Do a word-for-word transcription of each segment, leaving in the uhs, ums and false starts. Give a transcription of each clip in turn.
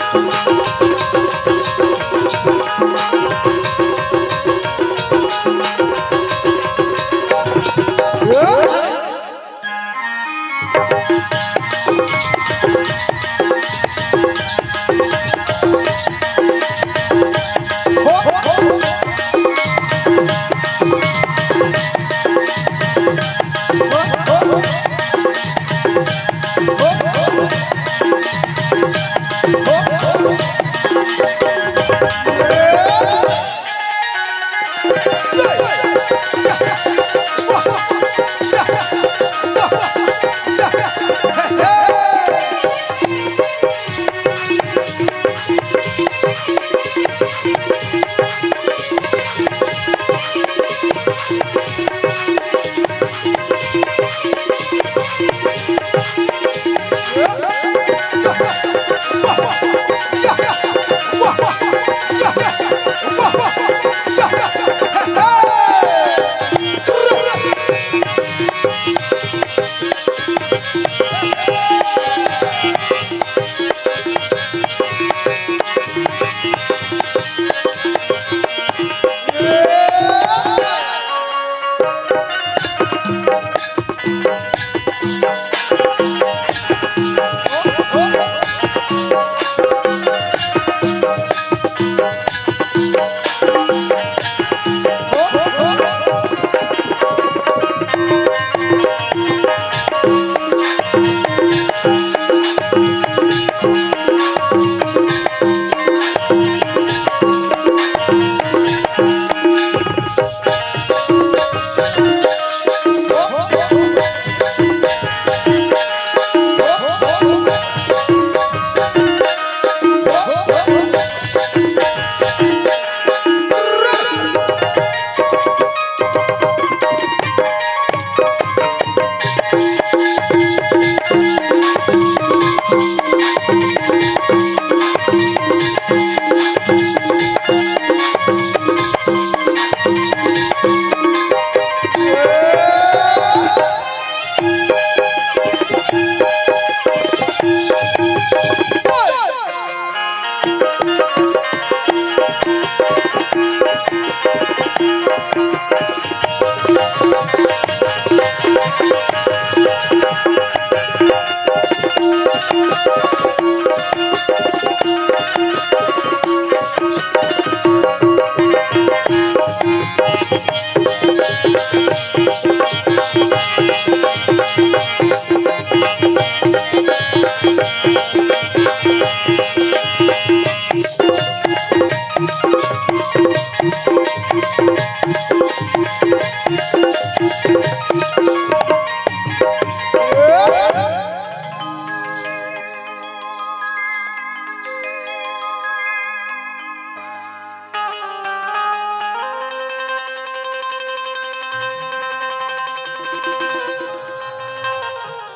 Hello.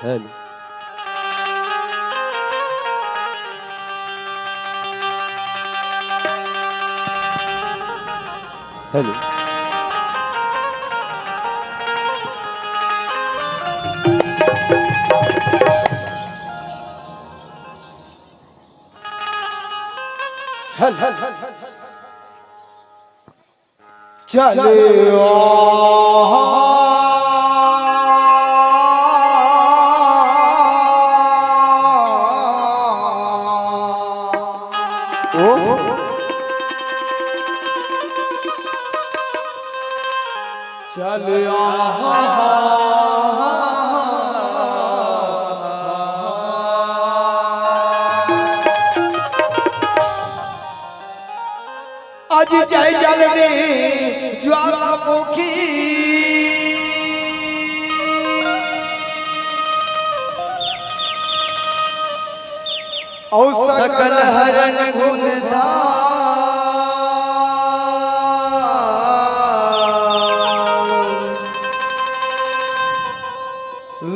Hello. Hello. चल आ। ओ। चल आ। अजी जय जलनी ज्वालामुखी। अउ सकल हरन गुण धाम।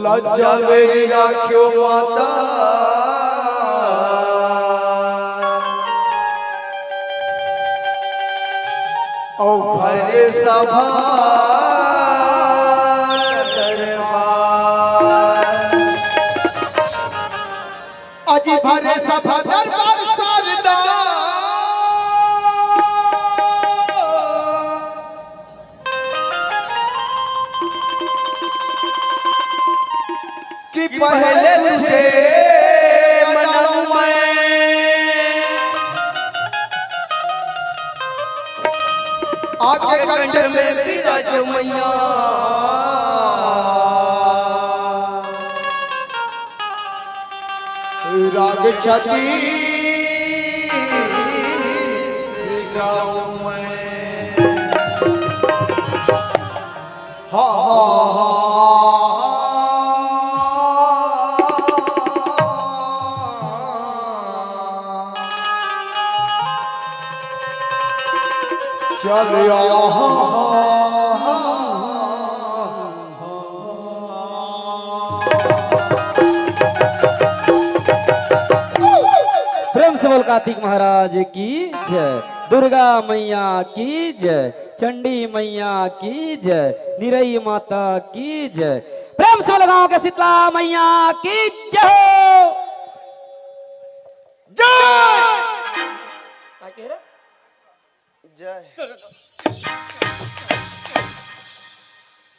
लज्जा मेरी राख्यो माता। अउ भरे सभा दरबार। अजी भरे सभा दरबार सारे पहले तुझे मनाऊं मैं, आके कंठ में विराजो मैया। राग छत्तीस गाऊं मैं। हा, हा, हा, हा। चल आ। प्रेम से बोल कार्तिक महाराज की जय, दुर्गा मैया की जय, चंडी मैया की जय, निरई माता की जय। प्रेम से बोल गांव के शीतला मैया की जय हो। जय। का कह रहा? जय।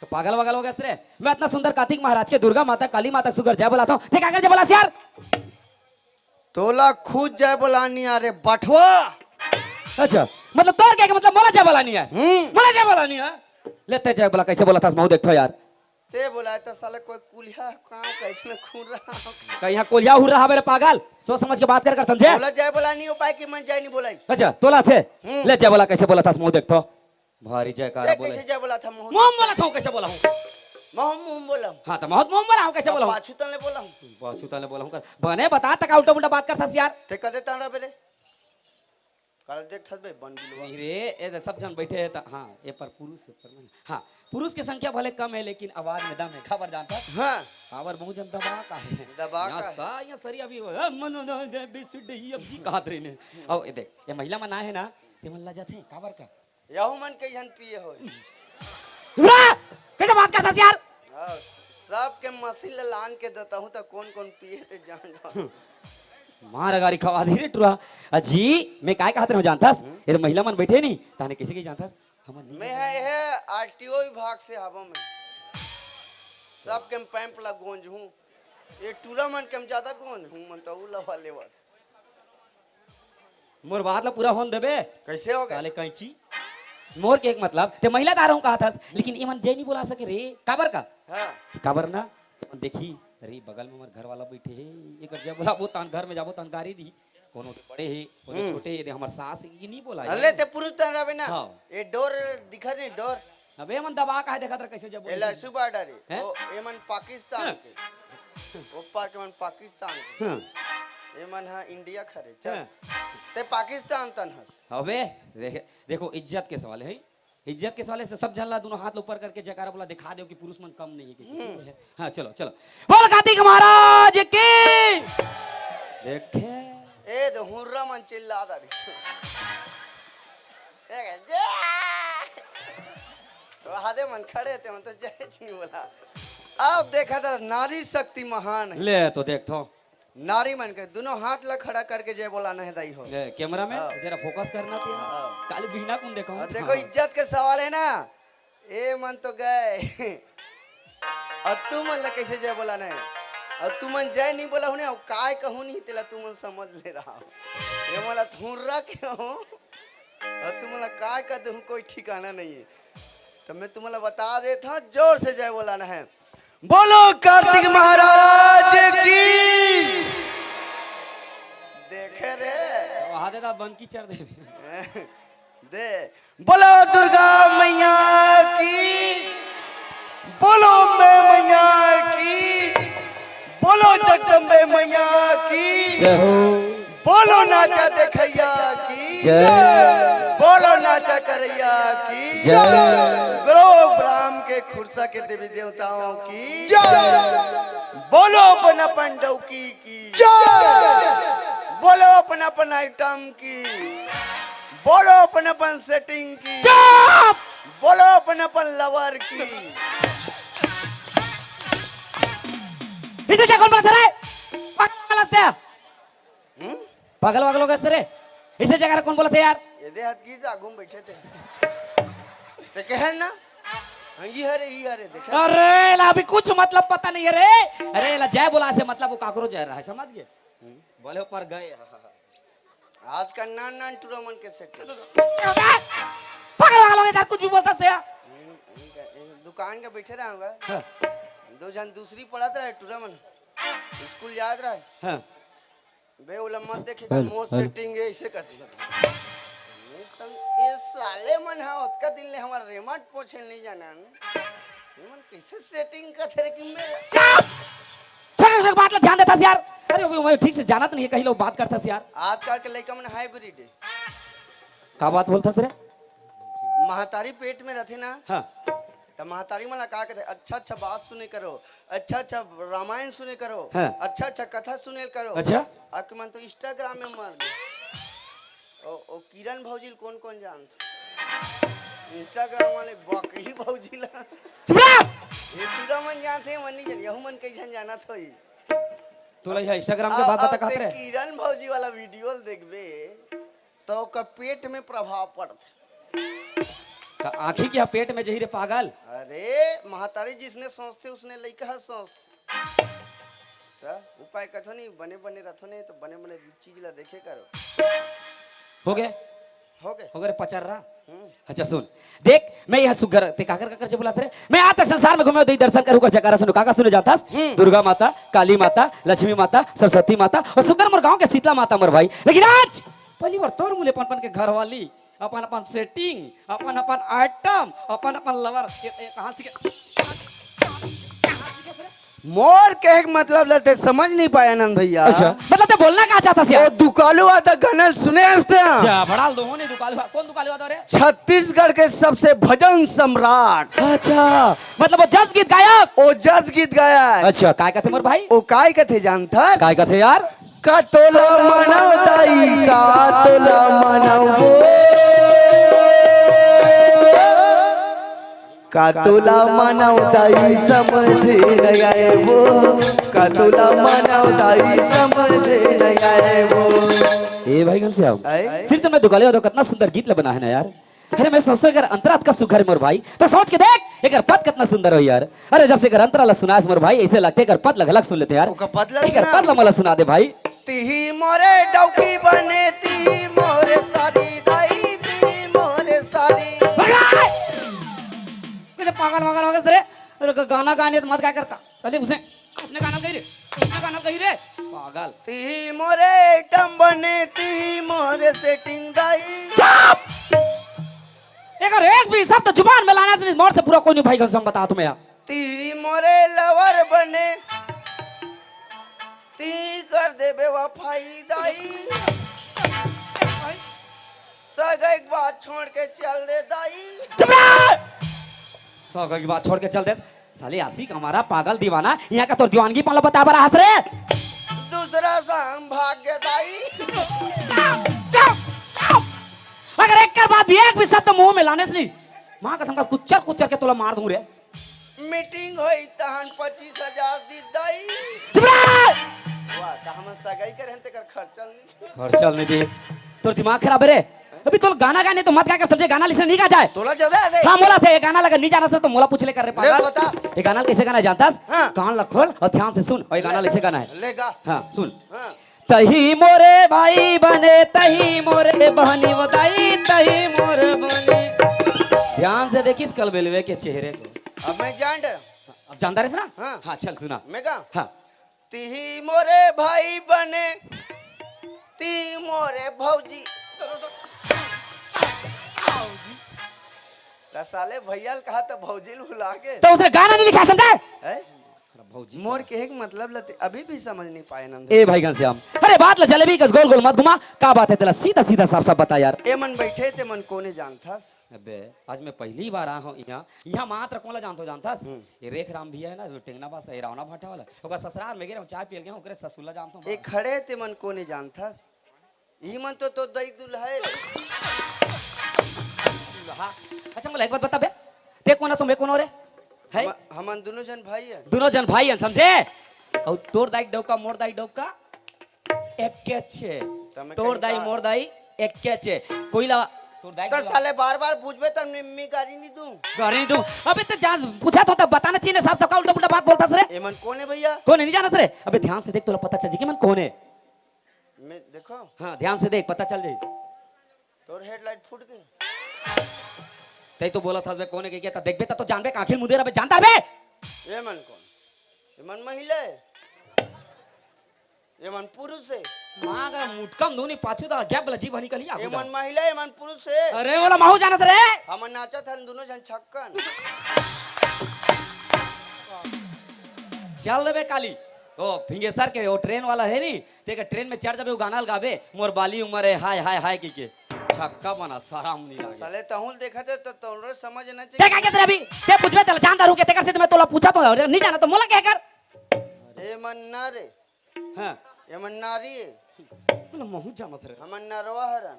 तो पागल वागल हो गया रे? मैं इतना सुंदर कार्तिक महाराज के, दुर्गा माता, काली माता सुगर जय बोलाता हूँ, ठीक है, जय बोला यार। तोला खुद जय बोलानी है रे बठवा। अच्छा, मतलब तोर के, मतलब मोला जय बोलानी है? हम्म। मोला जय बोलानी है? लेते जय बोला, कैसे बोला था, महू देखता यार। ते बोला तो साले कोई कुलिया काम कैसे में खून रहा। कहीं यहाँ कोलिया हुर रहा मेरे पागल, सोच समझ के बात कर कर, समझे? बोला जय बोला नहीं हो पाए कि मन जय नहीं बोलाई। अच्छा, तोला थे। हम्म। ले जय बोला, कैसे बोला था, महू देखता। भारी जयकारा ते बोले। कैसे जय बोला था, मोहन? मोम बोला था, कैसे बोला हूँ? मोहन, मोहन बोला हूँ। हाँ, तो बहुत मोम बोला हूँ, कैसे बोला हूँ? पाछू तले बोला हूँ। पाछू तले बोला हूँ कर। बने बता, तका उल्टा पुल्टा बात करता यार। ते कदे तान रहा बेरे? काल देख थस बे, बन बिलवा। नहीं रे, ये तो सब जन बैठे हैं तो, हाँ, ये पर पुरुष है, पर महिला। हाँ, पुरुष की संख्या भले कम है, लेकिन आवाज में दम है। खबर जानता? हाँ। खबर बहुत जन दबा का है। दबा का यहाँ है। सा, यहाँ सरी अभी, "ए, मनो ना दे, बी सी डी, ई, एफ, जी" कहत रही ने। और ये देख, ये महिला मन आए हैं ना, ते मन ला जाते हैं, काबर का? यहू मन के झन पिए होय। टुरा! कैसे बात करता यार? हाँ, सबके मशीन ले लान के देता हूँ, तो कौन कौन पिए ते जान लो। मार गारी खवा दे रे टुरा। अजी, मैं काय कहत रहूँ जानथस? हम्म। ये तो महिला मन बैठे नहीं, ताने कैसे की जानथस? हमन नहीं मैं जानथस। है, यह आर टी ओ विभाग से हवा में। सबके पैंप ला गोंज हूँ। ये टुरा मन के हम ज्यादा गोंज हूँ, मन तो उला वाले बात। मोर बात ला पूरा होन देबे। कैसे हो गए? साले कैंची। मोर के एक मतलब, ते महिला दार हूँ कहा थस, लेकिन एमन जय नहीं बोला सके रे। काबर का? हाँ। काबर ना? एमन देखी, अरे बगल में हमर घर वाला बैठे हे, एकर जय बोलाबो तान घर में जाबो तान गारी दी। कोनो के बड़े हे, कोनो हम्म। छोटे हे, दे हमर सास हे, ये नहीं बोला अले यार। ते पुरुष तन रहबे ना। हाँ। ये डोर दिखा दे, डोर। अबे एमन दबा का है, देखा तर कैसे जय बोले एला थे। सुबह डारे। हैं? ओ, एमन पाकिस्तान हाँ। के। ओ पार के मन पाकिस्तान के। हाँ। एमन हा इंडिया खरे। चल। हाँ। ते पाकिस्तान तन हस। अबे, देख, देखो, इज्जत के सवाल है। इज्जत के सवाल से सब झन ला दोनों हाथ ऊपर करके जयकारा बोला, दिखा दो कि पुरुष मन कम नहीं है, कि हम्म। है। हाँ, चलो, चलो। बोल कार्तिक महाराज की। देखे। ए, तो हुर्रा मन चिल्ला दारी। ए, जय। तो आधे मन खड़े थे, मन तो जय जी बोला। अब देखा था नारी शक्ति महान है। ले, तो देख तो। नारी मन के दोनों हाथ ला खड़ा करके जय बोलाना है दाई हो। ए, कैमरा में हाँ। जरा फोकस करना थी। हाँ। काली बिहना कुन देखा हूँ? अब देखो, हाँ। इज्जत के सवाल है ना, ए मन तो गए। अब तुमन ला कैसे जय बोलाना है? अब तुमन जय नहीं बोला हूँ ना, अब काय कहूँ नहीं, तेला तुमन समझ ले रहा हो। ये मला थुर्रा के हो, अब तुमन ला काय कह दूँ, कोई ठिकाना नहीं है। तो मैं तुमन ला बता देता हूँ, जोर से जय बोलाना है। बोलो कार्तिक महाराज की। देखे रे। वहाँ दे दा बन की चढ़ दे। दे। बोलो दुर्गा मैया की। बोलो अम्बे मैया की। बोलो जगदम्बे मैया की। जय हो। बोलो नाचा देखैया की। जय। बोलो नाचा करैया की। जय। बोलो ब्राह्म के खुरसा के देवी देवताओं की। जय। बोलो अपन अपन डौकी की। जय। बोलो अपन अपन आइटम की। बोलो अपन अपन सेटिंग की। चुप। बोलो अपन अपन लवर की। इसे क्या कौन बोला था रे? पागल वागल हंसते हैं। हम्म? पागल वागल हो गए रे? इसे जगह कौन बोला था यार? ये दे हाथ की से आगू में बैठे थे। ते कहे ना? हाँ, ये हरे, ये हरे, देखा? अरे, एला अभी कुछ मतलब पता नहीं है रे। अरे, एला जय बोला से मतलब वो काकरो जय रहा है, समझ गए? बोले ऊपर गए। आजकल नान नान टूरा मन के सेट। पागल वागल हो गए यार, कुछ भी बोलता से यार। हम्म, इनका, इन दुकान के बैठे रहा होगा। हाँ। दो जन दूसरी पढ़त रहे टूरा मन। स्कूल याद रहे। हाँ। बे, ओला मत देखे का, हेलो, मोर हेलो। सेटिंग है, ऐसे कहते। ये सम-, ये साले मन हा ओतका दिन ले हमार रेमट पोछे नहीं जानन। ये मन कैसे सेटिंग करथे रे कि मैं चुप! छोटे छोटे बात ला ध्यान देता यार। अरे, वो, वो ठीक से जानत नहीं है, कहीं लोग बात करता यार। आजकल के लइका मन हाइब्रिड है। का बात बोलता रे? महतारी पेट में रहते ना। हाँ। त महतारी मन ला का कहते, "अच्छा अच्छा बात सुने करो, अच्छा अच्छा रामायण सुने करो, हाँ। अच्छा अच्छा कथा सुने करो।" अच्छा। अउ के मन तो Instagram में मर गए। ओ, ओ किरण भौजी ल कौन कौन जानत? Instagram वाले बकही भौजी ला। चुप रह! ये पूरा मन जानते, मन नहीं जान, यहू मन कैसन जानत होई। तोला यह Instagram के अउ, बात अउ बता कहत ते रे? किरण भौजी वाला वीडियो ल देखबे, तो ओकर पेट में प्रभाव पड़थे। त आँखी के पेट में जही रे पागल। अरे, महतारी जिसने सोचथे, उसने लइका ह सोच। त उपाय कथो नहीं, बने बने रथो नहीं, तो बने बने चीज ला देखे करो। हो गए? हो गए? हो गए रे पचर्रा? हम्म। अच्छा सुन, देख, मैं यहाँ सुग्घर, ते काकर काकर से बुलास रे? मैं आज तक संसार में घूमे, दई दर्शन करूँ, कर जकारा सुनू, काका सुने जातास? हम्म। दुर्गा माता, काली माता, लक्ष्मी माता, सरस्वती माता अउ सुग्घर मोर गाँव के शीतला माता मोर भाई। लेकिन आज पहली बार तोर मुँह ले पनपन के घरवाली, अपन अपन सेटिंग, अपन अपन आइटम, अपन अपन लवर। ये, ये कहाँ सीखे? मोर कहे के मतलब ल ते समझ नहीं पाए आनंद भैया। अच्छा, मतलब ते बोलना का चाहता सिया? वो दुकालू आता गाना सुने हंसते हैं। अच्छा, बड़ा लोगों ने दुकालू, कौन दुकालू आता रे? छत्तीसगढ़ के सबसे भजन सम्राट। अच्छा, मतलब वो जस गीत गायक? वो जस गीत गायक। अच्छा, काय कथे मोर भाई? वो काय कथे जानता? काय कथे यार? का तोला मनव दाई, का तोला मनव वो। का तोला मनव दाई समझे न आए वो। का तोला मनव दाई समझे न आए वो। ए भाई घनश्याम, आए? सिर्फ मैं दुकाले वाला कितना सुंदर गीत ला बना है ना यार। अरे मैं सोचता अगर अंतरा अतका सुघर मोर भाई, तो सोच के देख, एकर पद कितना सुंदर हो यार। अरे जब से एकर अंतरा ला सुनास मोर भाई, ऐसे लगथे एकर पद ला घलक सुन लेते यार। ओकर पद ला एकर सुना। पद ला मोला सुना दे भाई। तिही मोरे डौकी बने, तिही मोरे सारी दाई, तिही मोरे सारी। भगा! ये तो पागल वागल हो गए रे। अरे ग-, गाना गाने तो मत गाय कर का। अरे उसे, उसने गाना कही रे, उसने गाना कही रे। पागल। तिही मोरे आइटम बने, तिही मोरे सेटिंग दाई। चुप! एकर एक भी शब्द जुबान में लाना से मोर से बुरा कोई नहीं भाई, कसम बता तुम्हें यार। तिही मोरे लवर बने, तिही कर दे बेवफाई दाई। सगई के बात छोड़ के चल दे दाई। चुप रह! सगई के बात छोड़ के चल दे। साले आशिक हमारा पागल दीवाना, यहाँ का तोर दीवानगी पाला बता बरा हंस रे। दूसरा से हम भाग गए दाई। चुप, चुप, चुप। अगर एक कर बात भी, एक भी शब्द मुंह में लाने से नहीं, माँ कसम का कुचर कुचर के तोला मार दूं रे। मीटिंग होई तहन पच्चीस हजार दी दाई। चुप रह! वाह, त हम सगाई करे हन तेकर खर्चा नहीं। खर्चा नहीं दी। तोर दिमाग खराब है रे। अभी तोला गाना गाने तो मत गा कर समझे, गाना लिसे नहीं गा जाए। तोला ज्यादा है रे। हाँ, मोला थे, ये गाना लगा नहीं जाना से तो मोला पूछ ले कर रे ले पागल। बता। ये गाना कैसे गाना जानता है? हाँ। कान ला खोल और ध्यान से सुन, और ये गाना ले। लिसे गाना है। ले गा। हाँ, सुन। हाँ। तही मोरे भाई बने, तही मोरे बहनी बताई, तही मोरे बहनी। ध्यान से देखिस कल बेलवे के चेहरे को। अब मैं जान डर। अब जानता रहे ना? हाँ। हाँ, चल सुना। मैं गा। हाँ। तिही मोरे भाई बने, तिही मोरे भौजी। त साले भैया ल कहा त भौजी ल भुला के। तो उसने गाना नहीं लिखा, समझे? हैं? भौजी मोर कहे के मतलब ल ते अभी भी समझ नहीं पाए नंद। ए भाई घनश्याम, अरे बात ला जलेबी कस गोल गोल मत घुमा, का बात है तेला सीधा सीधा साफ साफ बता यार। ए मन बैठे ते मन कोने जानथस? अबे आज मैं पहली बार आया हूँ यहाँ, यहाँ मात्र कोन ला जानथो जानथस? हम्म। ये रेख राम भैया है ना, जो टेंगना पास है, रावना भाटा वाला, ओकर ससुराल में गे रहे, चाय पियल गए, ओकरे ससुर ला जानथो। ए खड़े ते मन कोने जानथस? ई मन तो, तो दई दुल्हा है। दुल्हा? अच्छा, मोला एक बात बता बे, ते कोन हस, मैं कोन हो रे? है? हम, हमन दोनों जन भाई है। दोनों जन भाई है, समझे? और तोर दाई डौका, मोर दाई डौका, एक के छे। त मैं तोर कहीं दाई, का मोर दाई, एक के छे। कोई ला तोर दाई त बोला। साले बार-बार पूछबे त मैं, मैं गारी नहीं दूं। गारी नहीं दूं। अबे त जान पूछा तो तब बताना चाहिए ना, साफ साफ का उल्टा पुल्टा बात बोलता सरे। एमन कौन है भैया? कौन है, नहीं जानत रे? अबे ध्यान से देख, तोला पता चल जी कि एमन कौन है। मैं, देखो। हाँ, ध्यान से देख, पता चल जाई। तोर हेडलाइट फूट गए। तई तो बोलत हस बे, कौन है के, के, त देखबे त तो जानबे, का आँखी मुंदे रहबे, जानता रहबे। एमन कौन? एमन महिला है। एमन पुरुष है। माँ का मुटकम धुनी पाछू दा गैप वाला जीभ निकली आगू दा। एमन महिला, एमन पुरुष है। अरे, ओला महू जानत रे। हमन नाचत हन दोनों झन छक्कन। चल देबे काली। ओ, फिंगेसर के, ओ ट्रेन वाला है नी, तेकर ट्रेन में चढ़ जाबे, वो गाना ल गाबे, "मोर बाली उमर है, हाय, हाय, हाय," कहिके। छक्का बना, शरम नहीं लागे। साले तहुल देखत है, त तोरे समझ ना ते चाहिए। का कहत रहे अभी? ते पूछबे, त जानता रहूं के, तेकर से त मैं तोला पूछा तो, नहीं जाना तो मोला कह कर। एमन ना रे। हाँ। एमन नारी है। बोला, महू जानत रहे। हमन नरवा हरन।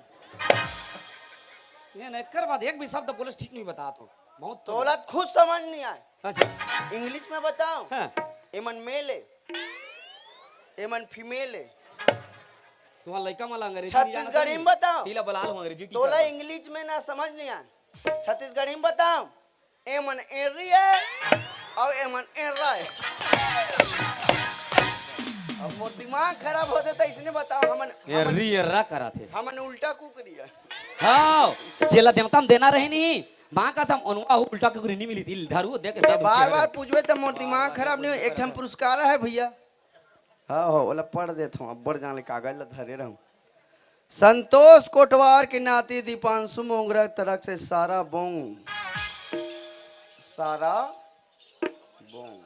ये ना, एकर बाद एक भी शब्द बोले ठीक नहीं बता तो। महू तो तोला खुद समझ नहीं आए। अच्छा। इंग्लिश में बताओ। हाँ। एमन मेल है। एमन फीमेल है। तुम्हारा लइका मन ला अंग्रेजी नहीं जानत छत्तीसगढ़ी रही? में बताओ। तेला बला लो अंग्रेजी टीचर तोला ला। इंग्लिश में ना समझ नहीं आए। छत्तीसगढ़ी में बताओ। एमन एर्री है और एमन एर्रा है। अब मोर दिमाग खराब होथे त इसने बताओ, हमन, हमन, एर्री एर्रा कराथे। हमन उल्टा कुकरी है। हाँ, जेला देवता म देना रहे नी, माँ कसम, ओनवा हो उल्टा कुकरी नहीं मिली थी, धारू दे के ए, दे दो बार चेहरे। बार पूछबे त मोर दिमाग खराब नहीं हो, एक ठन पुरस्कार है भैया। हाँ हो, ओला पढ़ देत हूँ, अब्बड़ जान ले कागज ला धरे रहूँ। संतोष कोटवार के नाती दीपांशु मोंगरा तरफ से सारा बोंग, सारा बोंग,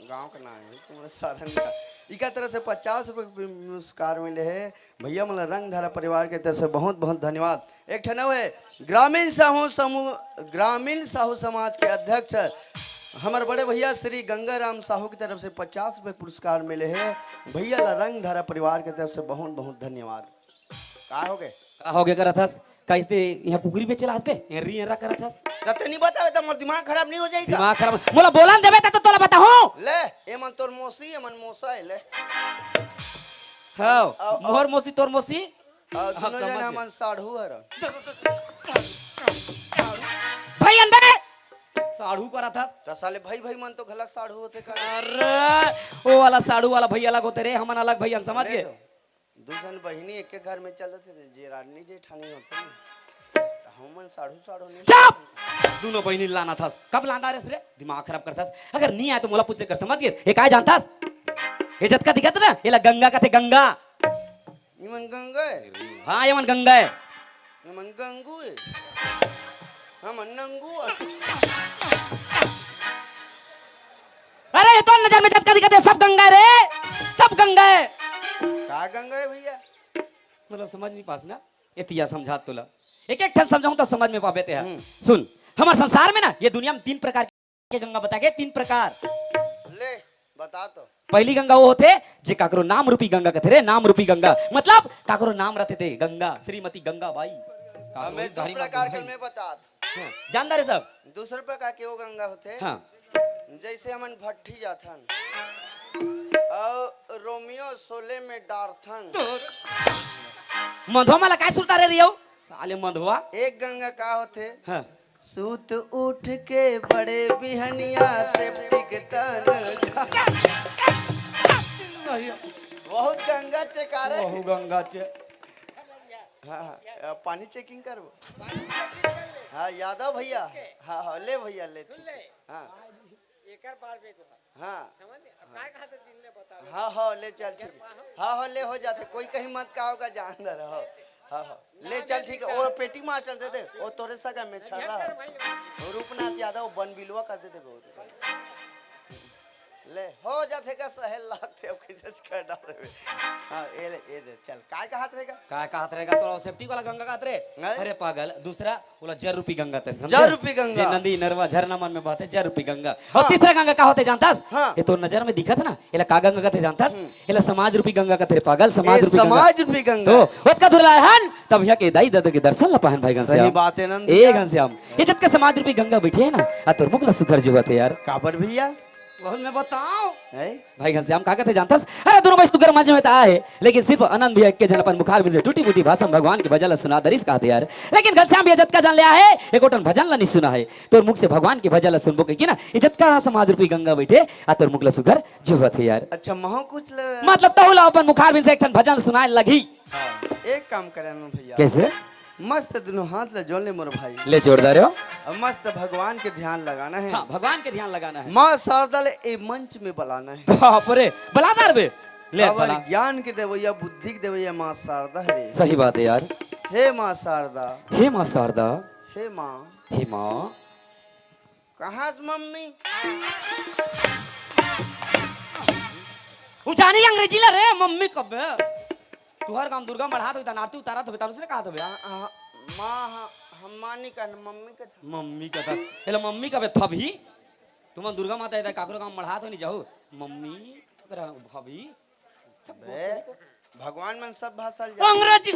गांव का नाम है तुम्हारा सारंग का। इका तरफ से पचास रुपए के पुरस्कार मिले है। भैया मोला रंगधारा परिवार के तरफ से बहुत बहुत धन्यवाद। एक ठन अउ है, ग्रामीण साहू समूह, ग्रामीण साहू समाज के अध्यक्ष हमर बड़े भैया श्री गंगाराम साहू की तरफ से पचास रुपए पुरस्कार मिले है। भैया ला रंगधारा परिवार के तरफ से बहुत बहुत धन्यवाद। का हो गए? का हो गए करत हस? कहिते यहाँ कुकरी बेचे ला हस बे? एर्री एर्रा करत हस? त ते नहीं बतावे त मोर दिमाग खराब नहीं हो जाई का? दिमाग खराब। मोला बोलन देबे त तो तोला बताहूँ। ले, एमन तोर मौसी, एमन मौसा है, ले। हाँ, अब, अब, मोर मौसी, तोर मौसी। अब हाँ, दोनों समझ जन गए। हमन साढ़ू हरन। भैयन बे! साढ़ू करत हस? त साले भाई, भाई मन तो घला साढ़ू होथे का? अरे, वो वाला साढ़ू वाला भैया अलग होथे रे, हमन अलग भैयन, समझ ले गए? तो। दू झन बहिनी एक, एक घर में चलत हे, जेरानी जेठानी होथे ना। त हमन साढ़ू, साढ़ू नहीं चुप! दोनों बहिनी लानत हस। कब लानत रेहेस रे? दिमाग खराब करत हस। अगर नहीं आए तो मोला पूछ ले कर, समझ गेस? ये काय जानत हस? ये जतका दिखत ना, ये ला गंगा कथे, गंगा। इमन गंगा है? हाँ, ये मन गंगा है। इमन गंगू है। हमन नंगू है। अरे, ये तो नजर में जतका दिखत हे, सब गंगा है रे, सब गंगा है। का गंगा है भैया? मतलब समझ नहीं पास ना, ये तिया समझा तोला। एक एक ठन समझाऊं तो समझ में पाबे ते हा। हम्म। सुन, हमर संसार में ना, ये दुनिया में तीन प्रकार के गंगा बता के, तीन प्रकार। ले, बता तो। पहली गंगा वो होथे, जे काकरो नाम रूपी गंगा कथे रे, नाम रूपी गंगा। मतलब, काकरो नाम रथे ते, गंगा, श्रीमती गंगा बाई। काकरो हमें दू उधारी प्रकार मांगत के भाई। मैं बतात। हाँ, जानदार है सब। दूसरे प्रकार के वो गंगा होथे। हाँ। जैसे हमन भट्ठी जाथन। और रोमियो शोले में डारथन। मधवा मला काय सुरता रे रियो? साले मधवा। एक गंगा का होथे? हाँ। सूत उठ के बड़े बिहनिया सेप्टिक तन। बहुत गंगा चेकारे। बहु गंगा चे। हाँ, हाँ, अ, पानी चेकिंग करबो। हाँ, यादव भैया। हाँ, हाँ, ले भैया, ले, ठीक है। हाँ। एकर बार में को। हाँ। समझ ले? अब काय कहा था दिन ले बता दे। हाँ, हाँ, ले चल, ठीक है। हाँ, हाँ, ले हो जाथे, कोई कहीं मत का होगा, जान दे रहो। हाँ, हाँ, ले चल, ठीक है, वो पेटी मार चल देते, वो तोरे सगा में छर्रा है। वो रूपनाथ यादव, वो बनबिलवा कर देते, वो। ले, हो जाथे का सहेल लागथे, अब कैसे कर डाल रहे। हाँ, ये ले, ये दे, चल, काय कहत रहेगा? काय कहत रहेगा? तो सेप्टिक वाला गंगा कहत रहे? हैं? अरे पागल, दूसरा बोला जल रूपी गंगा ते, समझे? जल रूपी गंगा। जे नदी, नरवा, झरना मन में बहथे, जल रूपी गंगा। हाँ। और तीसरा गंगा का होथे जानथस? हाँ। ये तो नजर में दिखत ना, एला का गंगा कथे जानथस? हम्म। एला समाज रूपी गंगा कथे रे पागल, समाज ए, रूपी गंगा। समाज रूपी गंगा। तो ओतका दूर लाए हन, तब यहाँ के दाई ददा के दर्शन ला पाहन भाई सही घनश्याम। बात है नंद ए भैया। घनश्याम, ये जतका समाज रूपी गंगा बैठे है ना, आ तोर मुख ला सुखर जीवत है यार। काबर भैया? बहुत मैं बताऊं। हैं? भाई घनश्याम का कथे जानथस? अरे दोनों भाई सुग्घर मंच में त आए हे, लेकिन सिर्फ आनंद भैया के जन अपन मुखार में से टूटी फूटी भाषा में भगवान के भजन ला सुना दरिस कहत हे यार। लेकिन घनश्याम भैया जतका जन ले आए हे, एको ठन भजन ला नहीं सुना हे। तोर मुख से भगवान के भजन ला सुनबो कहिके ना, ये जतका समाज रूपी गंगा बहिथे, आ तोर मुख ला सुग्घर जोहत हे यार। अच्छा, महूं कुछ ल- मतलब तहूं ला अपन मुखार में से एक ठन भजन सुनाए लगही। हाँ, एक काम करे ना भैया। कैसे? मस्त दुनों हाथ ला जोड़ ले मोर भाई। ले जोरदार हो। अब मस्त भगवान के ध्यान लगाना हे। हाँ, भगवान के ध्यान लगाना हे। माँ शारदा ले ए मंच में बलाना हे। बाप रे, बलादार बे। ले काबर बला। ज्ञान के देवैया, बुद्धि के देवैया माँ शारदा हरे। सही बात हे यार। हे माँ शारदा। हे माँ शारदा। हे माँ। हे माँ। कहाँ से मम्मी? उ जानी अंग्रेजी ला रे, मम्मी कबे? तुहर गांव दुर्गा मढ़ात होई, त आरती उतारत होबे, तब से कहत होबे। हाँ, हाँ, माँ, हाँ, हम माँ नहीं कहन, मम्मी कथन। मम्मी कथस। एला मम्मी कबे थबही? तुमन दुर्गा माता इधर काकरो गांव मढ़ात हो नहीं जाहू। मम्मी, ओकरा भाभी, सब बे, बोलते हैं तो। भगवान मन सब भाषा ल जाने। अंग्रेजी।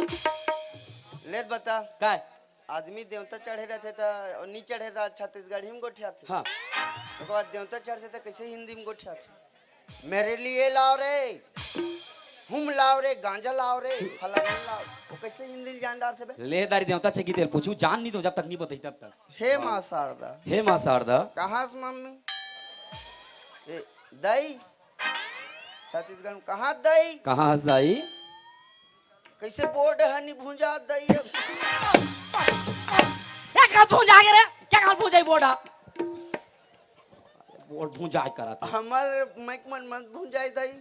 ले त बता। काय? आदमी देवता चढ़े रहथे त, नी चढ़े त छत्तीसगढ़ी में गोठियाथे। हाँ। ओकर बाद देवता चढ़थे त कैसे हिंदी में गोठियाथे? मेरे लिए लाओ रे, हुम लाओ रे, गांजा लाओ रे, फलाना लाओ। वो कैसे हिंदी ल जान डारथे बे? ले दारी देवता छेकी तेल पूछू, जान नहीं तो जब तक नहीं बताई तब तक। हे माँ शारदा। हे माँ शारदा। कहाँ से मम्मी? ए, दाई। छत्तीसगढ़ में कहाँ दाई? कहाँ हस दाई? कैसे बोर्ड ह नि भुंजा दाई अब? ए, कहाँ भुंजा गे रे? क्या कहाँ भुंजाई बोर्ड ह? बोर्ड भुंजाए करत हे। हमर माइक मन मत भुंजाई दाई।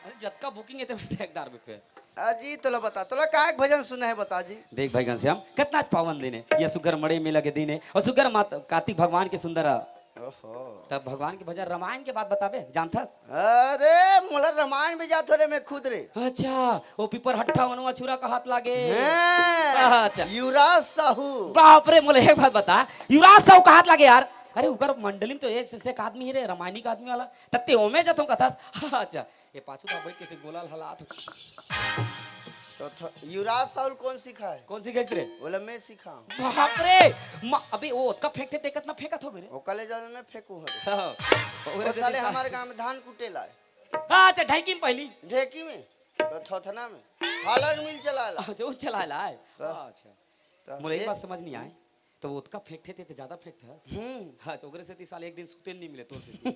अरे जतका बुकिंग हे तेमे से एक दार में फेर। अजी, तोला बता, तोला काय के भजन सुने हे, बता जी। देख भाई घनश्याम, कितना आज पावन दिन हे, ये सुग्घर मड़ई मेला के दिन हे, अउ सुग्घर मात-, कार्तिक भगवान के सुंदर, ओहो। तब भगवान के भजन, रामायण के बात बताबे, जानथस? अरे, मोला रामायण में जात हो रे, मैं खुद रे। अच्छा, वो पीपर हट्ठा वनवा छुरा का हाथ लागे। हैं, अच्छा। युवराज साहू। बाप रे, मोला एक बात बता, युवराज साहू का हाथ लागे यार। अरे, उकर मंडली में तो एक से एक आदमी हे रे, रामायणी का आदमी वाला, तब ते ओमे जाथों कथस। अच्छा, ये पाछू का बैठ के से गोला ल हलात हो। तो थ-, युवराज साहू ल कौन सिखाए? कौन सिखाइस रे? बोला, मैं सिखाऊं। बाप रे! म-, अबे, वो ओतका फेंकथे, ते कतना फेंकत होबे रे? ओकर ले ज्यादा मैं फेंकू हूँ। हाँ। वो ओकरे साले से हमर गांव में धान कूटे ला आए। हाँ, अच्छा, ढेकी में पहली। ढेकी में, तो थोथना में। हालर मिल चला ला। अच्छा, वो चला ला आए। तो अच्छा। तो मोला एक ये बात समझ नहीं आए। तो वो ओतका फेंकथे, ते, ते ज्यादा फेंकथस। हम्म। हाँ, तो ओकरे सेती साले एक दिन सुते नहीं मिले तोर सेती।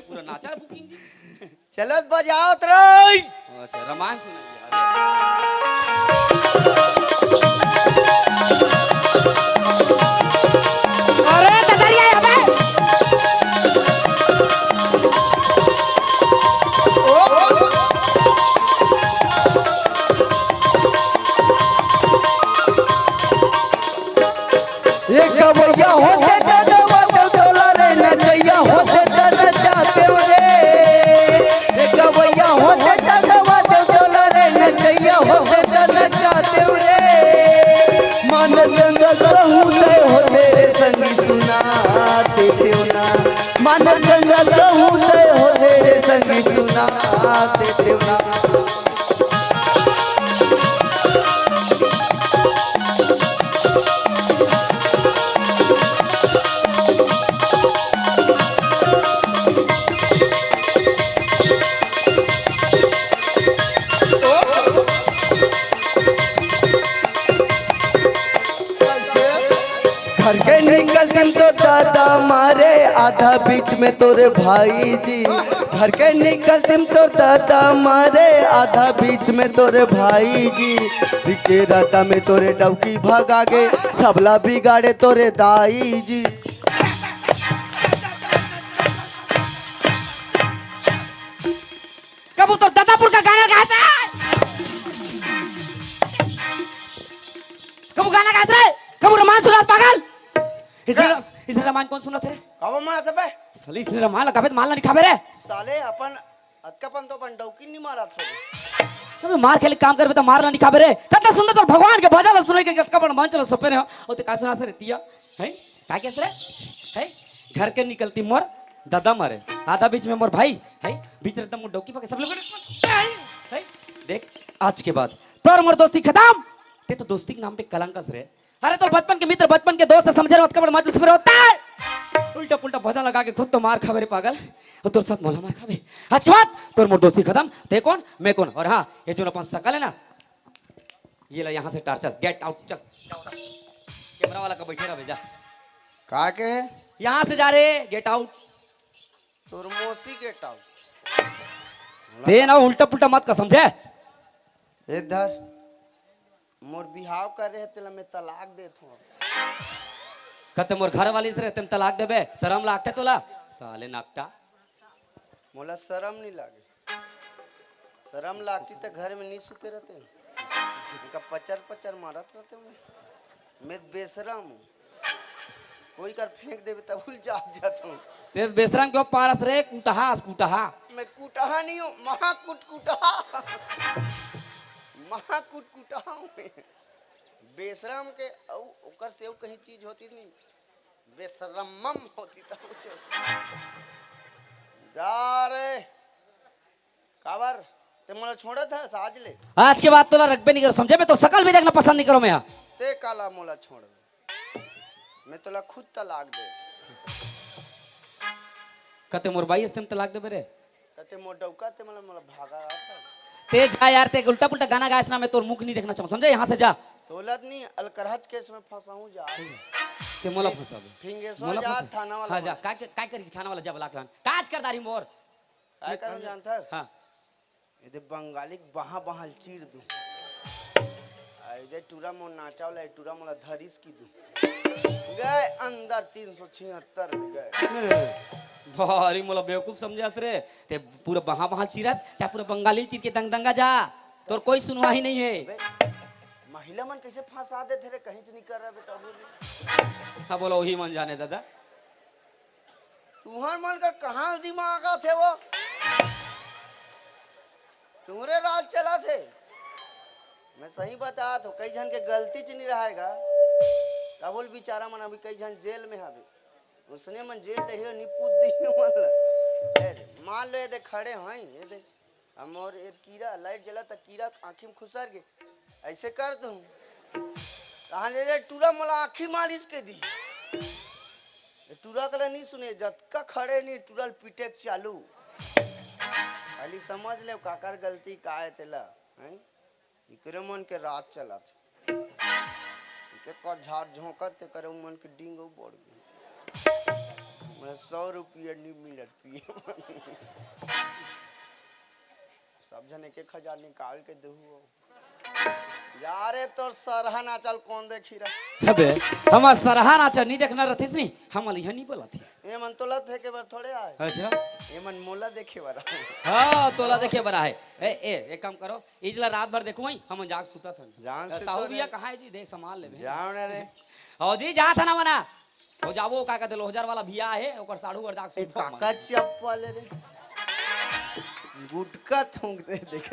पूरा नाचा बुकिंग जी। चलत बजावत रही। अच्छा, रामायण सुनाइए। अरे, ददरिया अबे। ए गवैया होते त गवा देव तोला रे, नचैया होते त नचा देव रे। ए गवैया होते त गवा देव तोला रे, नचैया होते त नचा देव रे। मानस गंगा कहूँ तय होते रे संगी सुना देतेव ना। मानस गंगा कहूँ तय होते रे संगी सुना देतेव ना। घर के निकलतिम तो दादा मारे, आधा बीच में तोरे भाई जी। घर के निकलतिम तो दादा मारे, आधा बीच में तोरे भाई जी। बीचे राता में तोरे डौकी भगा गे, सबला बिगाड़े तोरे दाई जी। कभू तो दादापुर का गाना गाए थे, कभू गाना गाए थे, कभू रामायण सुनास पागल। इसने, इसने रामायण कौन सुनाथे रे? कब मार था बे? साले इसने रामायण ला कबे मार ला नहीं खाबे रे। साले अपन अतका पन तो अपन डौकी नहीं मारा था। अबे मार खेले काम करबे तो मार ला नहीं खाबे रे। कतना सुंदर तो भगवान के भजन ला सुने के कतका बड़ मंच ला सपे रे हो। ओ ते का सुनास रे तिया? हैं? का कहेस रे? हैं? घर के निकलती मोर दादा मारे, आधा बीच में मोर भाई, हैं? बीच रहता मोर डौकी पके सब लोग, हैं? देख, आज के बाद तोर मोर दोस्ती खत्म। ते तो दोस्ती के नाम पे कलंकस रे। अरे तोर बचपन के मित्र, बचपन के दोस्त समझे रे, ओतका बड़ मजलिस में होता है। उल्टा पुल्टा भजन लगा के खुद तो मार खाबे रे पागल, अउ तोर साथ मोला मार खाबे। आज के बाद तोर मोर दोस्ती खतम। ते कोन, मैं कोन? अउ हाँ, ये जो अपन सकल हे ना, ये ला यहाँ से टार, चल, get out, चल। कैमरा वाला का बैठे रह जा। का के? यहाँ से जा रे, get out। तोर मौसी get out। ते ना उल्टा पुल्टा मत का, समझे? ए धर, मोर बिहाव करे हे, तेला मैं तलाक देत हूँ। कते मोर घर वाली से रहते तलाक देबे, शरम लागते तोला? साले नकटा। मोला शरम नहीं लागे। शरम लागती त घर में नहीं सुते रहते। इनका पचर पचर मारत रहते मैं। मैं बेशरम हूँ। कोई कर फेंक देबे तब भूल जाग जाता हूँ। ते बेशरम क्यों पारस रे, कुटहा, कुटहा। मैं कुटहा नहीं हूँ, महाकुट कुटहा। महाकुट कुटहा हूँ मैं। बेशरम के अउ ओकर से अउ कहीं चीज होती नहीं। बेशरमम होती तब उसे। जा रे। काबर? ते मोला छोड़त हस आज ले? आज के बाद तोला रखबे नहीं कर, समझे? मैं तो सकल भी देखना पसंद नहीं करूँ मैं यहाँ। ते काला मोला छोड़? मैं तोला खुद तलाक दे। कते मोर बाई हस तेम तलाक देबे रे? कते मोर डौका ते मोला, मोला भागा रहा था। ते जा यार, ते उल्टा पुल्टा गाना गायस ना, मैं तोर मुख नहीं देखना चाहूँ, समझे? यहाँ से जा। तोला नहीं, अलकरहत केस में फंसा हूँ जा। ते मोला फंसाबे। फिंगेसवा मोला जा फंसा। थाना वाला हाँ, जा। बोल। काय, काय करी थाना वाला जा बलाक लान? काज कर दारी मोर। काय मैं करूँ जानथस? हाँ। एदे बंगाली के बहा बहा ल चीर दूं। आ एदे टूरा मोर नाचा वाला, ए टूरा मोला धरिस की दूं। गए अंदर तीन सौ छिहत्तर में गए। भारी मोला बेवकूफ समझास रे। ते पूरा बहा बहा ल चीरस, चाहे पूरा बंगाली ल चीर के दंग दंगा जा। तोर कोई सुनवाई नहीं है। बे, महिला मन कैसे फंसा देथे रे, कहीं से नहीं कर रहा बेटा, बोल। हाँ, बोलो, वही मन जाने दादा। तुहर मन कर कहाँ दिमाग आथे वो? तुहरे राज चलत हे। मैं सही बतात हूँ, कई झन के गलती च नहीं रहेगा। का बोल, बेचारा मन अभी कई झन जेल में हवे। उसने मन जेल रही हो, निपुत दी मन ला। ए दे, मान लो, ये दे खड़े हैं, ये दे। हम और एक कीड़ा, लाइट जला त कीड़ा आँखी में खुसर गे। ऐसे कर दूं। कहाँ ले ले टूरा मोला आँखी मालिश के दी। ये टूरा कला नहीं सुने, जतका खड़े नहीं टूरा ल पीटे के चालू। खाली समझ ले काकर गलती का है तेला, हैं? इकरे मन के राज चलत। इके कर झाड़ झोंकत ते करे मन के डिंग बढ़ गई। मैं सौ रुपया नहीं मिलत पिए। सब झन एक एक हजार निकाल के देहू। यारे तोर सरहा नाचल कौन देखी रहा? अबे, हमार सरहा नाचल नहीं देखना रहतीस नहीं, हम इहाँ नहीं बोलातीस। ये मन तोला देखे बर थोड़े आए। अच्छा। ये मन मोला देखे बर आए। हाँ, तोला देखे बर आए। ए, ए, एक काम करो, इजला रात भर देखो वहीं, हम जाग सुता था। जान से ताऊ भैया कहाँ है जी? देख, संभाल ले बे। जाओ ना रे। हो जी, जा था ना मना। हो जावो, का कहते, लोहजार वाला भैया है, ओकर साढ़ू और दाग ए, सुनता काका मत। चप्पल रे। गुटका थूक दे, देख।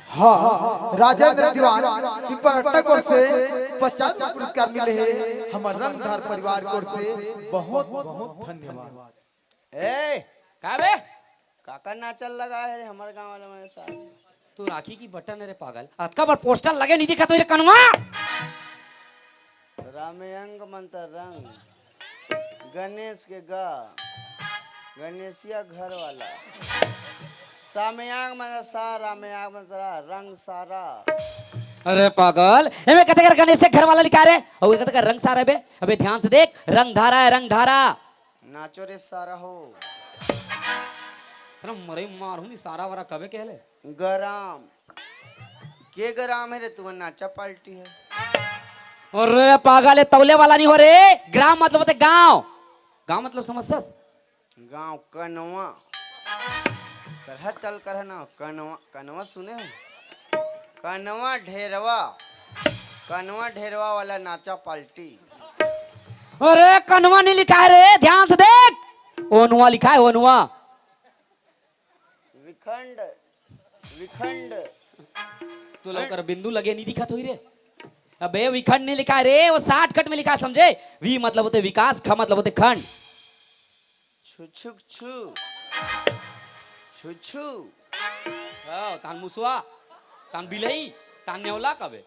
हाँ, राजेंद्र दीवान, पिपरहट्टा कोर से पचास रुपये पुरस्कार मिले हे, हमर रंगधार परिवार कोर से बहुत, बहुत धन्यवाद। ए, का बे? काकर नाचल लगा है रे हमर गांव वाला मने साहब? तू राखी की बटन रे पागल। अतका बड़ पोस्टर लगे नहीं दिखा तो रे कनुआ। रामयंग मंत्र रंग, गणेश के गा, गणेशिया घर वाला। सामयांग मंत्र सा, रामयांग मंत्र रंग सारा। अरे पागल, एमे कते कर गणेश के घर वाला लिखा रे? अउ कते कर रंग सारा बे? अबे ध्यान से देख, रंग धारा है, रंग धारा। नाचो रे सारा हो। अरे मरे मार हूँ, सारा वारा कबे कहले? गराम। के गराम है रे, तुम्हार नाचा पार्टी है? अरे पागल है, तौले वाला नहीं हो रे। ग्राम मतलब होते गांव। गांव मतलब समझतस? गांव कनवा। करहा चल करहा ना, कनवा, कनवा सुने हो? कनवा ढेरवा। कनवा ढेरवा वाला नाचा पार्टी। अरे कनवा नहीं लिखा है रे, ध्यान से देख, ओनुआ लिखा है, ओनुआ। विखंड, विखंड। तो लौकर बिंदु लगे नहीं दिखत होई रे। अबे विखंड नहीं लिखा है रे, वो शॉर्टकट में लिखा है, समझे? वी मतलब होते विकास, ख मतलब होते खंड। छु छु छु। छु छु। हाँ, तान मुसवा, तान बिलई, तान नेवला कबे।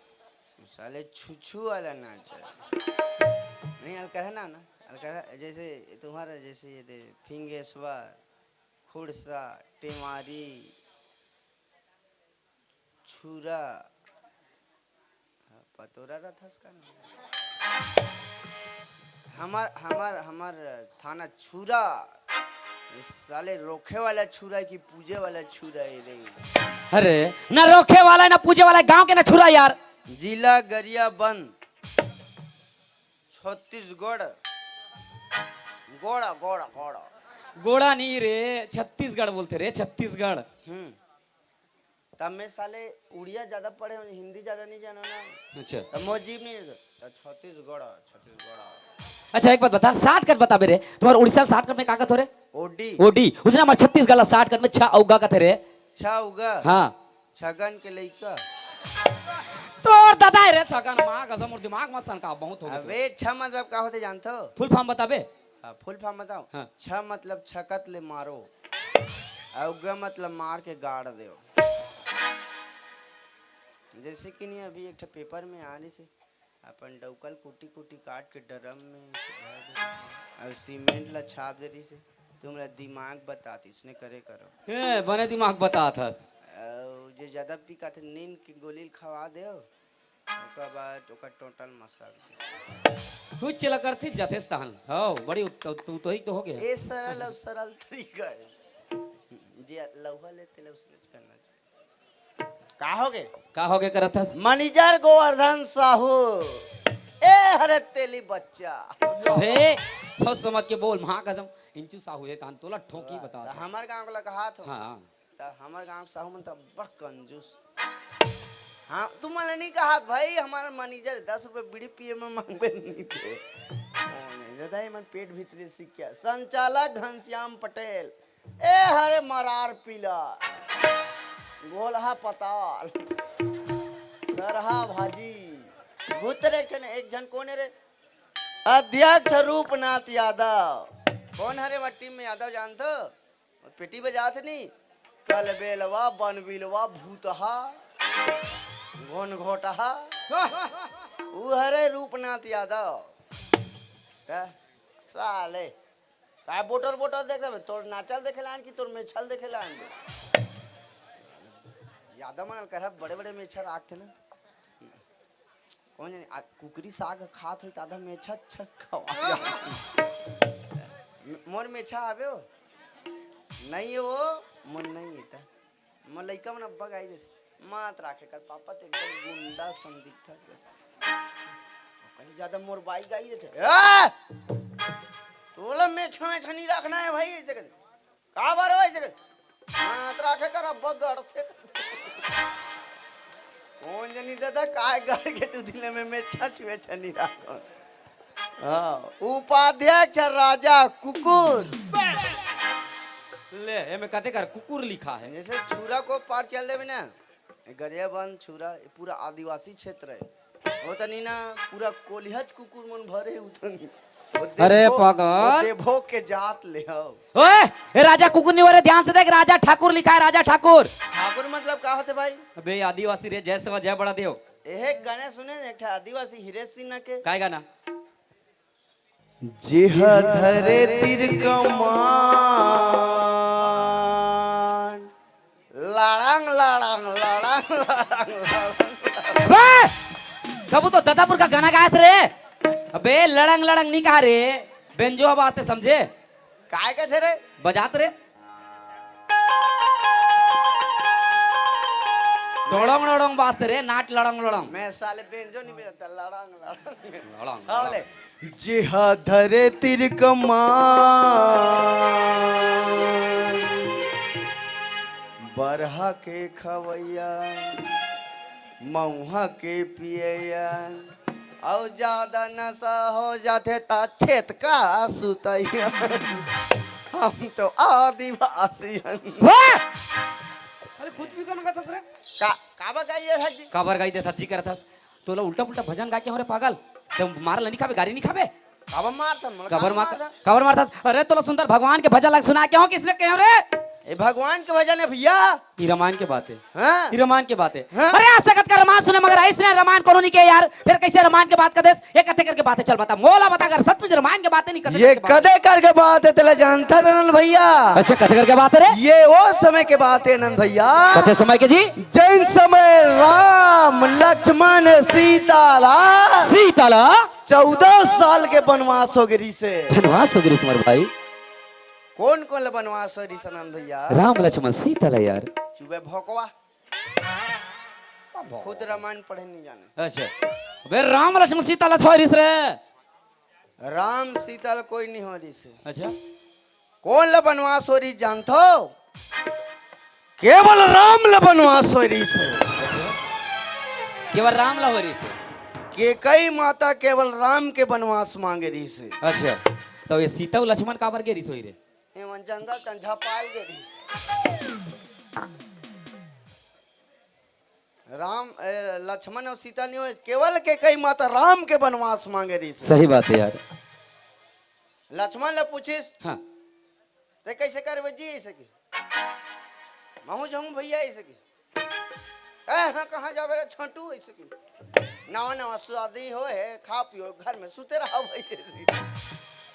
साले छु छु वाला नाच है। नहीं, अलकरहा ना, ना। अलकरहा, जैसे तुम्हारा, जैसे ये दे, फिंगेश्वर, खुड़सा, टेमारी, छुरा, पतोरा रथस का ना? हमर, हमर, हमर थाना छुरा। साले रोखे वाला छुरा कि पूजे वाला छुरा है रे? अरे, ना रोखे वाला, ना पूजे वाला, गांव के ना छुरा यार। जिला गरियाबंद, छत्तीसगढ़। गोड़ा, गोड़ा, गोड़ा। गोड़ा नहीं रे, छत्तीसगढ़ बोलते रे, छत्तीसगढ़। हम्म। तब मैं साले उड़िया ज्यादा पढ़े हूँ, हिंदी ज्यादा नहीं जाना ना। अच्छा। तब मोर जीभ नहीं रहता। तो छत्तीसगढ़, छत्तीसगढ़। अच्छा, एक बात बता, shortcut बता बे रे, तुम्हारे उड़ीसा shortcut में का कहत हो रे? ओडी। ओडी। उतना हमारे छत्तीसगढ़ ला shortcut में छा उगा कहते रे। छा उगा? हाँ। छगन के लइका। तोर दादा है रे छगन, माँ कसम, मोर दिमाग मत सनका, बहुत हो गया। अबे, छा मतलब का होथे जानथो? Full form बताबे। हाँ, full form बताओ। हाँ। छा मतलब छकत ले मारो, अउ ग मतलब मार के गाड़ देव। जैसे कि नहीं, अभी एक ठो paper में आ रही से, अपन डौकल कुटी कुटी काट के ड्रम में भर दे, अउ सीमेंट ला छाप दे रही से। तुमला दिमाग बतात, इसने करे करो। ए, बने दिमाग बतात हस। अउ जे ज्यादा पिकाथे, नींद के गोली खवा देव, ओकर बाद ओकर टोटल मसल। तू चला करथी जथेस तहन। हौ, बड़ी उत-, तू तो ही तो हो गया। ए सरल अउ सरल तरीका है। जे लौहा लेते ले उसने करना चाहिए। का हो गे? का हो गे करत हस? मैनेजर गोवर्धन साहू। ए हरे तेली बच्चा। हे, सोच समझ के बोल, माँ कसम, इंचू साहू है, तहन तोला ठोकी बता। हमर गाँव ला कहात हो। हाँ। त हमर गांव के साहू मन त बड़ कंजूस। हाँ, तुमन ला नहीं कहत भाई, हमर मैनेजर दस रुपये बीड़ी पिए में मांगबे नहीं थे। ओ नहीं, दादा, ये मन पेट भीतरे सीख क्या? संचालक घनश्याम पटेल, ए हरे मरार पीला, गोलहा पताल, सरहा भाजी, भूतरे एक झन, एक झन कोन हे रे? अध्यक्ष रूपनाथ यादव। कोन हरे वो टीम में यादव जानथो? पेटी बजात नी, कलबेलवा, बनबिलवा, भूतहा, घोनघोटहा, उ हरे रूपनाथ यादव। का? साले, काय बोटर बोटर देख रहे? तोर नाचल देखे लान कि तोर मेछल देखे लान? यादव मन कर बड़े बड़े मेछा राखथे ना। कौन जाने, आ, कुकरी साग खात होई त आधा मेछा अच्छा खवा जाए। मोर मेछा आवे हो? नहीं हो, मोर नहीं है त। मोर लइका मन अब्बा गाई देथे। मात राखे कर पापा, ते एकदम गुंडा सन दिखता है। कहीं ज्यादा मोर बाई गाई देथे। ए! तोला मेछा, मेछा नहीं रखना है भाई, ऐसे कर। काबर हो ऐसे? हाथ राखे कर, अब गड़थे। कौन जनी दादा, काय गड़ के तू दिले में, में छछ में छनी राखो। हाँ, उपाध्यक्ष राजा कुकुर। ले, एमे कते कर कुकुर लिखा है। जैसे छुरा को पार चल देवे ना, गरियाबंद छुरा, ये पूरा आदिवासी क्षेत्र है। वो तनी ना पूरा कोलिहच कुकुर मन भरे उतनी। वो अरे देवभोग, पागल। वो देवभोग के जात ले हो। ओए, ए राजा कुकुर नहीं हो रे, ध्यान से देख, राजा ठाकुर लिखा है, राजा ठाकुर। ठाकुर मतलब का होते भाई? अबे आदिवासी रे, जय सेवा जय बड़ा देव। एहे गाना सुने एक ठा आदिवासी हिरेश सिन्हा के। काय गाना? जेहा धरे तीर कमान, लड़ंग, लड़ंग, लड़ंग, लड़ंग, लड़ंग। बे! कबू तो ददापुर का गाना गायस रे। अबे लड़ंग लड़ंग नहीं कहा रे, बेंजो आवाज ते समझे? काय कहते रे? बजात रे। डोड़ोंग डोड़ोंग बाजते रे, not लड़ोंग लड़ोंग। मैं साले बेंजो नहीं बजाता, लड़ंग लड़ंग। लड़ंग, हाँ, लड़ंग। ले। जेहा धरे तीर कमान, बरहा के खवैया, मऊहा के पियैया, अउ ज्यादा नशा हो जाथे त छेतका सुतैया। हम तो आदिवासी हन। वाह! अरे कुछ भी गाना गाथस रे। का, काबर गाई देथस जी? काबर गाई देथस जी करथस? तोला उल्टा पुल्टा भजन गा के हो रे पागल। ते मार ल नहीं खाबे, गारी नहीं खाबे? काबर मारथन? मोला काबर काबर मार, मारथन? काबर मारथस? अरे तोला सुंदर भगवान के भजन ला सुना के हो, किसने कहे हो रे? ए भगवान के भजन है भैया। ई रामायण के बात है। हाँ। ई रामायण के बात है। हाँ। अरे आज तक कर बात सुने, मगर अइसने रामायण कोनो नहीं के यार। फेर कइसे रामायण के बात कर देस? ये कथे करके बात हे, चल बता, मोला बता, अगर सच में रामायण के बात हे, नहीं कथे ये करके बात हे। कथे करके बात हे, तेला जानथस नंद भैया? अच्छा, कथे करके बात हे रे? ये वो समय के बात हे नंद भैया। कथे समय के जी? जउन समय राम, लक्ष्मण, सीता ला सीता ला चौदह साल के बनवास हो गे रिहिसे। बनवास हो गे रिहिसे मोर भाई। कोन कोन ला बनवास हो रिहिसे नंद भैया? राम, लक्ष्मण, सीता ला यार। चुबे भोकवा। खुद रामायण पढ़े नहीं जाने। अच्छा। अबे राम लक्ष्मण सीता ला थोड़ी रे। राम सीता ला कोई नहीं हो रिहिसे। अच्छा। कोन ला बनवास हो रिहिसे जानथो? केवल राम ला बनवास हो रिहिसे। केवल राम ला हो रिहिसे। कैकई माता केवल राम के बनवास मांगे रिहिसे। अच्छा। तो ये सीता अउ लक्ष्मण काबर गे रिहिसे रे? एमन जंगल तन झपाल गे रिहिसे। राम, ए, लक्ष्मण अउ सीता नहीं हो, केवल कैकई माता राम के बनवास मांगे रिहिसे। सही बात हे यार। लक्ष्मण ला पूछिस, हाँ। "ते कइसे करबे जी अइसे कि? महूं जाहूं भैया अइसे कि? ए, हाँ, कहाँ जाबे रे छोटू अइसे कि? नवा नवा शादी होय हे, खा पियो घर में सुते रहा भैया अइसे कि।"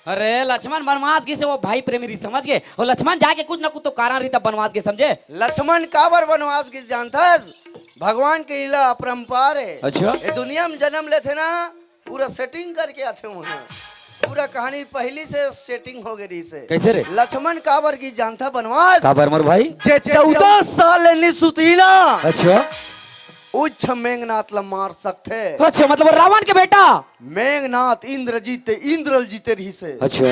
अरे लक्ष्मण बनवास गिस हे, वो भाई प्रेम रिहिसे, समझ गे? वो लक्ष्मण जाके कुछ ना कुछ तो कारण रही, तब बनवास गिस हे, समझे? लक्ष्मण काबर बनवास गिस हे जानथस? भगवान के लीला अपरंपार हे। अच्छा। ये दुनिया में जनम लेथे ना, पूरा setting करके आथे वहाँ। पूरा कहानी पहिली से setting हो गे रिहिसे। कइसे रे? लक्ष्मण काबर गिस हे जानथस बनवास? काबर मोर भाई? जे चौदह साल ले नइ सुतही ना, अच्छा। उही मेघनाथ ला मार सकथे। अच्छा, मतलब रावण के बेटा? मेघनाथ, इंद्रजीत, इंद्र ल जीते रिहिसे। अच्छा।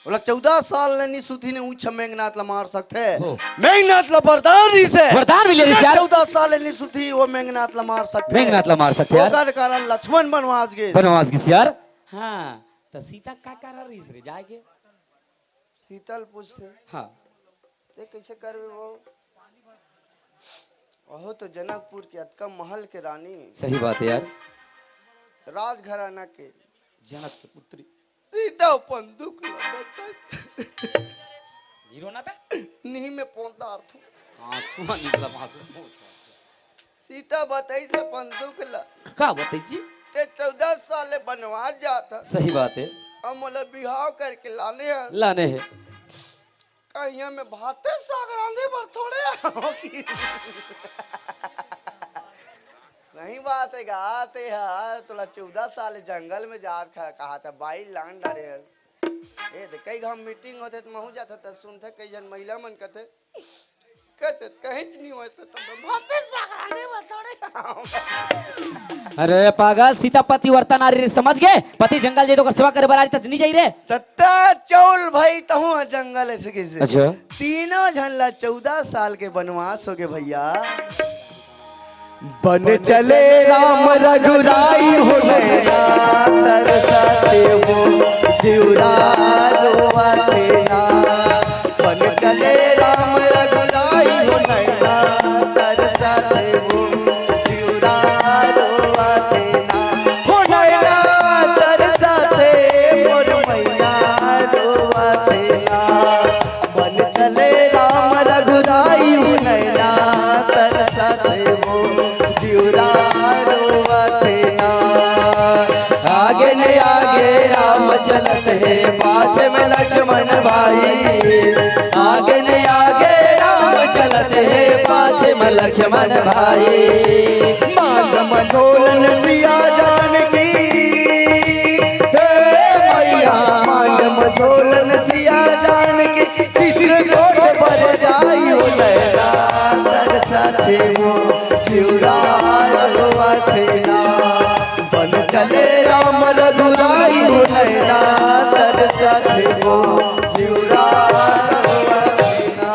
ओला चौदह साल ले नइ सुतही ने, उही मेघनाथ ला मार सकथे। हो। मेघनाथ ला वरदान रिहिसे। वरदान मिले रिहिसे यार। चौदह साल ले नइ सुतही, वो मेघनाथ ला मार सकथे। मेघनाथ ला मार सकथे यार। ओकर कारण लक्ष्मण बनवास गे। बनवास गिस यार। हाँ, त सीता का कारण रिहिसे रे जाय के? सीता ल पूछथे। हाँ। ते कइसे करबे वो? ओहो तो जनकपुर के अतका महल के रानी। सही बात हे यार। राजघराना के जनक के पुत्री। सीता अपन दुख ल बता। हीरो ना था? नहीं, मैं पोंता अर्थू। हाँ, सुना निकला बात। सीता बताइस अपन दुख ल। का बताइस जी? ते चौदह साल ले बनवास जात हस। सही बात हे। अब मोला बिहाव करके लाने हस। लाने हे। कहिया में भाते साग रांधे बर थोड़े आओगी। सही बात हे गा, ते ह तोला चौदह साल ले जंगल में जात खा-, कहा था बाई लान डारे हस। ए, ते कई घाम meeting होथे त महूं जाथंव त सुनथंव कई झन महिला मन कथे, "कचत कहीं च नहीं होय त, त भाते साग रांधे बर थोड़े आंव।" अरे पागल, सीता पतिव्रता नारी रे, समझ गे? पति जंगल जाही त ओकर सेवा करे बर आही त नहीं जाही रे। तत्ता चौल भाई तहूं ह जंगल अइसे कइसे? अच्छा। तीनों झन ला चौदह साल के बनवास हो गे भैया। बन चले राम रघुराई हो नैना तरसत वो जिउरा रोवत ना। बन चले राम रघुराई हो नैना तरसत वो जिउरा रोवत ना। हो नैना तरसत मोर मैया रोवत ना। बन चले राम रघुराई नैना तरसत वो जिउरा रोवत ना। आगे ने आगे राम चलत हे, पाछे में लक्ष्मण भाई। आगे ने आगे राम चलत हे, पाछे में लक्ष्मण भाई। मांग मझोलन सिया जानकी, हे मैया, मांग मझोलन सिया जानकी, चित्रकूट बर जाई हो नैना तरसत वो जिउरा रोवत ना। बन चले राम रघुराई हो नैना तरसत वो जिउरा रोवत ना।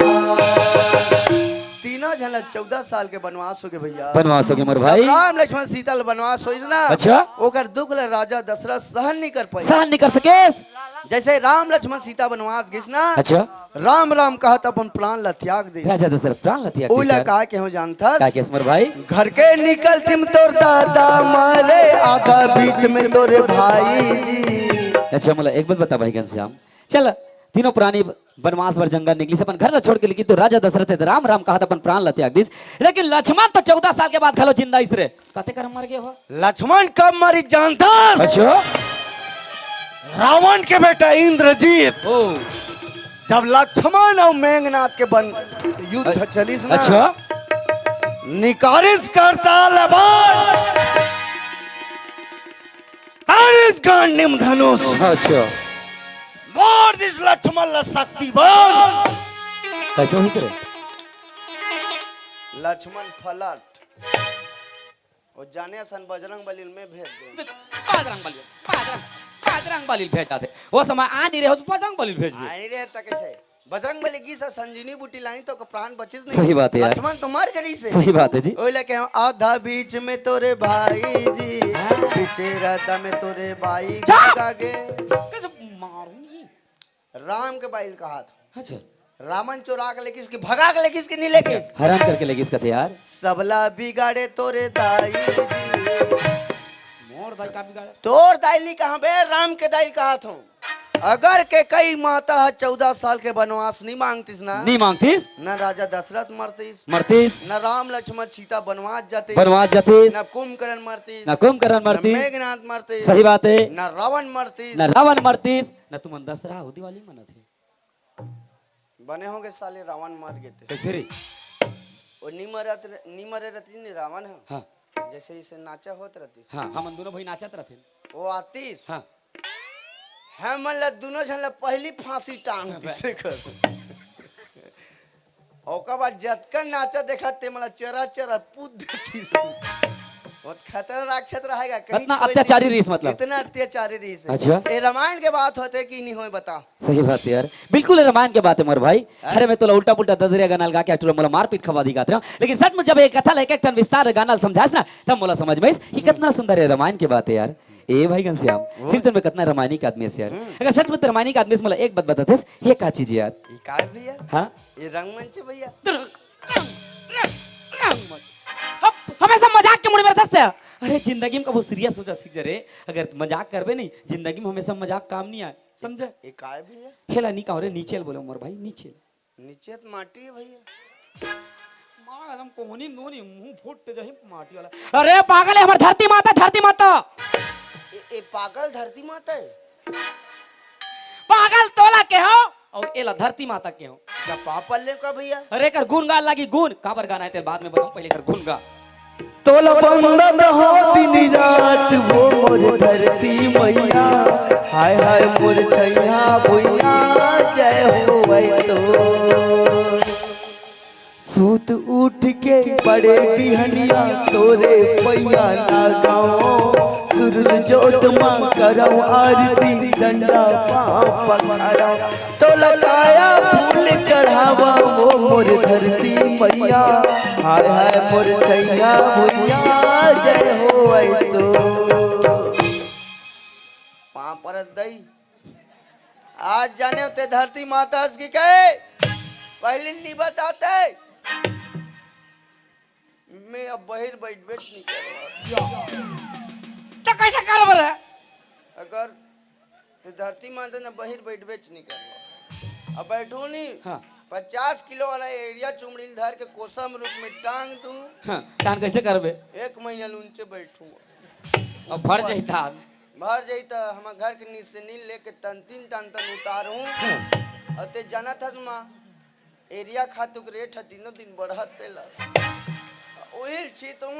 तीनों झन ला चौदह साल के बनवास हो गे भैया। बनवास हो गे मोर भाई। जब राम लक्ष्मण सीता ल बनवास होइस ना, अच्छा। ओकर दुख ल राजा दशरथ सहन नहीं कर पाइस। सहन नहीं कर सकेस। जइसे राम लक्ष्मण सीता बनवास गिस ना, अच्छा। राम राम कहत अपन प्राण ल त्याग दिस। राजा दशरथ प्राण ल त्याग दिस ओला यार। का केहेंव जानथस? का केहेस मोर भाई? घर के निकलतिम तोर दादा मरे, आधा बीच में तोरे भाई जी। अच्छा, मोला एक बात बता भाई घनश्याम, चल, तीनों प्राणी बनवास बर जंगल निकलिस, अपन घर ला छोड़ के, लेकिन तो राजा दशरथ हे त राम राम कहत अपन प्राण ला त्याग दिस। लेकिन लक्ष्मण तो चौदह साल के बाद घलो जिंदा आइस रे। कते कर मर गे हो? लक्ष्मण कब मरिस जानथस? अच्छा। रावण के बेटा इंद्रजीत, ओ। जब लक्ष्मण अउ मेघनाथ के बन युद्ध अ-, चलिस ना, अच्छा। निकालिस करताल बाण, तारिस गांडीव धनुष। अच्छा। मार दिस लक्ष्मण ला शक्ति बाण। कइसे होइस रे? लक्ष्मण फलट। ओ जाने असन बजरंग बली ल मैं भेज देंव। बजरंग बली, बजरंग, बजरंग बली ल भेज देथे। ओ समय आ नइ रहे हो त बजरंग बली ल भेजबे। आ नइ रहे त कइसे? बजरंग बली गिस संजीवनी बूटी लानिस त ओकर प्राण बचिस नहीं। सही बात हे यार। लक्ष्मण तो मर गे रहिसे। सही बात हे जी। ओइला कहेंव आधा बीच में तोरे भाई जी, बीचे रास्ता में तोरे बाई जा। भागा गे। कइसे मारूंगी? राम के बाई ल कहत हों। अच्छा। रावण चोरा के लेगिस कि भगा के लेगिस कि नइ लेगिस? हरान करके लेगिस कथे यार। सबला बिगाड़े तोरे दाई जी। मोर दाई का बिगाड़े? तोर दाई ल नइ कहंव बे, राम के दाई ल कहत हों। अगर केकई माता ह चौदह साल के बनवास नइ मांगतिस ना, नइ मांगतिस? ना राजा दशरथ मरतिस, मरतिस। ना राम लक्ष्मण सीता बनवास जातिस, बनवास जातिस। ना कुंभकर्ण मरतिस, ना कुंभकर्ण ना मरतिस। मेघनाथ मरतिस, सही बात हे। ना रावण मरतिस, ना रावण मरतिस। ना तुमन दशहरा हो दिवाली मनाथे। बने होगे साले, रावण मर गे ते। कइसे रे? ओ नइ मरत र-, नइ मरे रहतिस नहीं रावण ह। हाँ। जइसे इसे नाचा होत रहतिस। हाँ, हमन दूनों भाई नाचत रहतेन। ओ आतिस। हाँ। हमन ला दूनों झन ला पहिली फांसी टांग अबे। दिसे कर। ओकर बाद जतका नाचा देखत ते मन ला चरा चरा पूत देतिस। बहुत खतरा राक्षस रहेगा, कहीं इतना छोड़ अत्याचारी नहीं। रहिस मतलब? इतना अत्याचारी रहिस। अच्छा। ए रामायण के बात होथे कि नइ होय बता? सही बात हे यार, बिल्कुल रामायण के बात हे मोर भाई। हाँ। अरे मैं तोला उल्टा पुल्टा ददरिया गाना लगा के टूरा मोला मारपीट खवा दिही काहत रहेंव, लेकिन सच में जब एक कथा ला एक एक ठन विस्तार गाना ला समझास ना, तब मोला समझ में आइस कि हम्म। कतना सुंदर हे रामायण के बात हे यार। ए भाई घनश्याम, ओए। सिर्फ तुम कतना रामायणिक आदमी हस यार। हम्म। अगर सच में तैं रामायणिक आदमी हस, मोला एक बात बता देस, ये का चीज हे यार? ये का हे भैया? हाँ? ये रंगमंच हे भैया। रंग, रंग, रंग, रंगमंच। हम हमेशा मजाक के mood में रहथस तैं। अरे जिंदगी में कभू serious हो जा सीख जा रे। अगर मजाक करबे नहीं, जिंदगी में हमेशा मजाक काम नइ आय, समझे? ये का हे भैया? हेला नइ कहंव रे, नीचे ल बोले मोर भाई, नीचे ल। नीचे त माटी हे भैया। मार एकदम कोहनी नोनी मुंह फूट जाही माटी वाला। अरे पागल हे, हमर धरती माता, धरती माता। ए, ए पागल धरती माता हे? पागल तोला कहेंव अउ एला धरती माता कहेंव। जब पाप पल्ले का भैया? अरे एकर गुण गाय ल लागी गुण, काबर गाना हे तेला बाद में बताहूं, पहले एकर गुण गा। तोला बंदत हो दिन रात वो मोर धरती मैया, हाय हाय मोर छैया भुइया, जय होवै तोर। सूत उठ के बड़े बिहनिया तोरे पैया लगावं, सूरज जोत मा करंव आरती, डंडा पांव पखारंव। तोला काया फूल चढ़ावं वो मोर धरती मैया, हाय हाय मोर छैया भुइया, जय होवै तोर। पांव परत दई। आज जानेंव तें धरती माता हस कि कहे, पहली नइ बताते। मैं अब बहिर बइठबेच नइ करंव। त कइसे करबे रे? अगर तें धरती माता हस ना, बहिर बइठबेच नइ करंव। अब बइठहूं नहीं, हाँ। पचास किलो वाला एरिया चुमड़ी ल धर के कोसम रूप में टांग दूं। हाँ, टांग कइसे करबे? एक महीना ल उंचे बइठहूं। अब भर जाही धान। भर जाही त हमर घर के नीचे से नील लेके तंतीन तंतन उतारहूं। हाँ। अउ तें जानत हस मां, एरिया खातू के रेट ह दिनों दिन बढ़त तेला। उहिल छी तुम,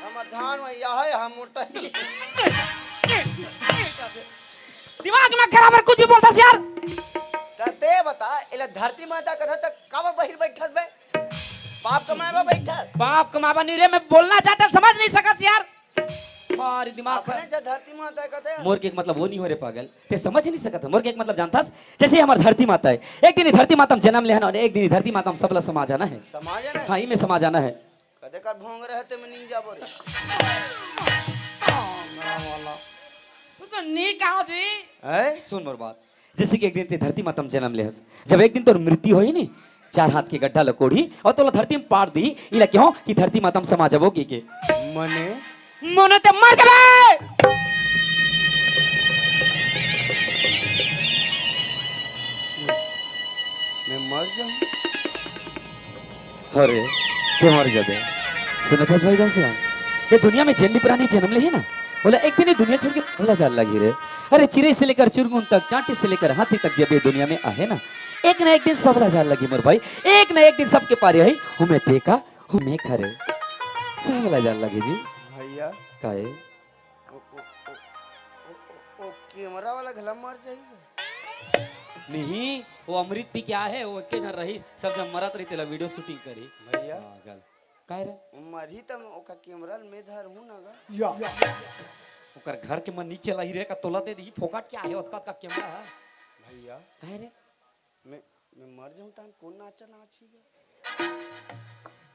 हमर धान में यह है, हम मोटा ही। दिमाग में खराब है, कुछ भी बोलता यार। त तें बता, एला धरती माता कथा त काबर बहिर बइठत बे? पाप कमाए बर बइठत? पाप कमाए बर नहीं रे, मैं बोलना चाहता, समझ नहीं सकस यार। मारी दिमाग अपने खराब। जा धरती माता कथे। मोर के एक मतलब वो नहीं हो रे पागल, तें समझ ही नहीं सकत। मोर के एक मतलब जानथस, जैसे हमर धरती माता है, एक दिन ही धरती माता में जन्म लेहन और एक दिन ही धरती माता में सबला समा जाना है। समा जाना है? हाँ, इमे समा जाना है। कदे कर भोंग रहे ते में नींद जाबो रे। उसने नहीं कहा जी। हैं? सुन मोर बात, जैसे कि एक दिन तें धरती माता में जन्म लेहस, जब एक दिन तोर मृत्यु होही नी, चार हाथ के गड्ढा ल कोड़ही और तोला धरती में पाड़ दी, इला कहों कि धरती माता में समा जाबो कहिके। मने? मने ते मर जाबे। अरे, के मर जाबे। सुनत हस भाई, कइसे हे? ये दुनिया में जेन भी प्राणी जनम ले हे ना, ओला एक दिन ये दुनिया छोड़ के सबला जाय ल लगही रे। अरे, चिरई से लेकर चुरगुन तक, चांटी से लेकर हाथी तक जब ये दुनिया में आहे ना, एक ना एक दिन सबला जाय ल लगही मोर भाई, एक ना एक दिन सबके पारी आही, हूँ मैं तें का, हूँ मैं खरे। सबला जाय ल लगही जी। भैया। काहे? ओ, ओ, ओ, ओ, ओ, ओ, कैमरा वाला घला मर जाही गा। नहीं, वो अमृत पी के आहे, वो एके झन रही, सब झन मरत रही, तेला video shooting करी। भैया। पागल। काय रे? मरही त ओकर कैमरा ल मैं धरहूँ ना गा। या। ओकर घर के मन नीचे लाही रे, का तोला दे दिही, फोकट के आहे, ओतका, ओतका कैमरा हे। भैया। काय रे? मैं, मैं मर जाहूँ तहन कोन नाचा नाचही गा?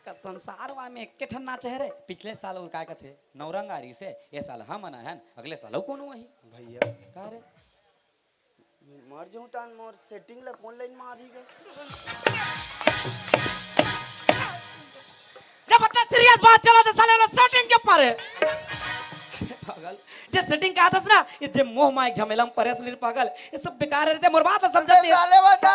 का संसार वा में एके ठन नाच हे रे। पिछले साल वो काय कथे, नवरंग आ रहिसे, ये साल हमन आहन, अगले साल अउ कोनो आही। भैया। का रे? मैं मर जाहूँ तहन मोर setting ला कोन line मारही गा? जब अतना serious बात चलत हे साले, ओला setting के परे। पागल, जे setting कहत हस ना, ये जे मोह माया के झमेला में परे हस नी रे पागल, ये सब बेकार हे रे, मोर बात ला समझ अबे ले। साले बता,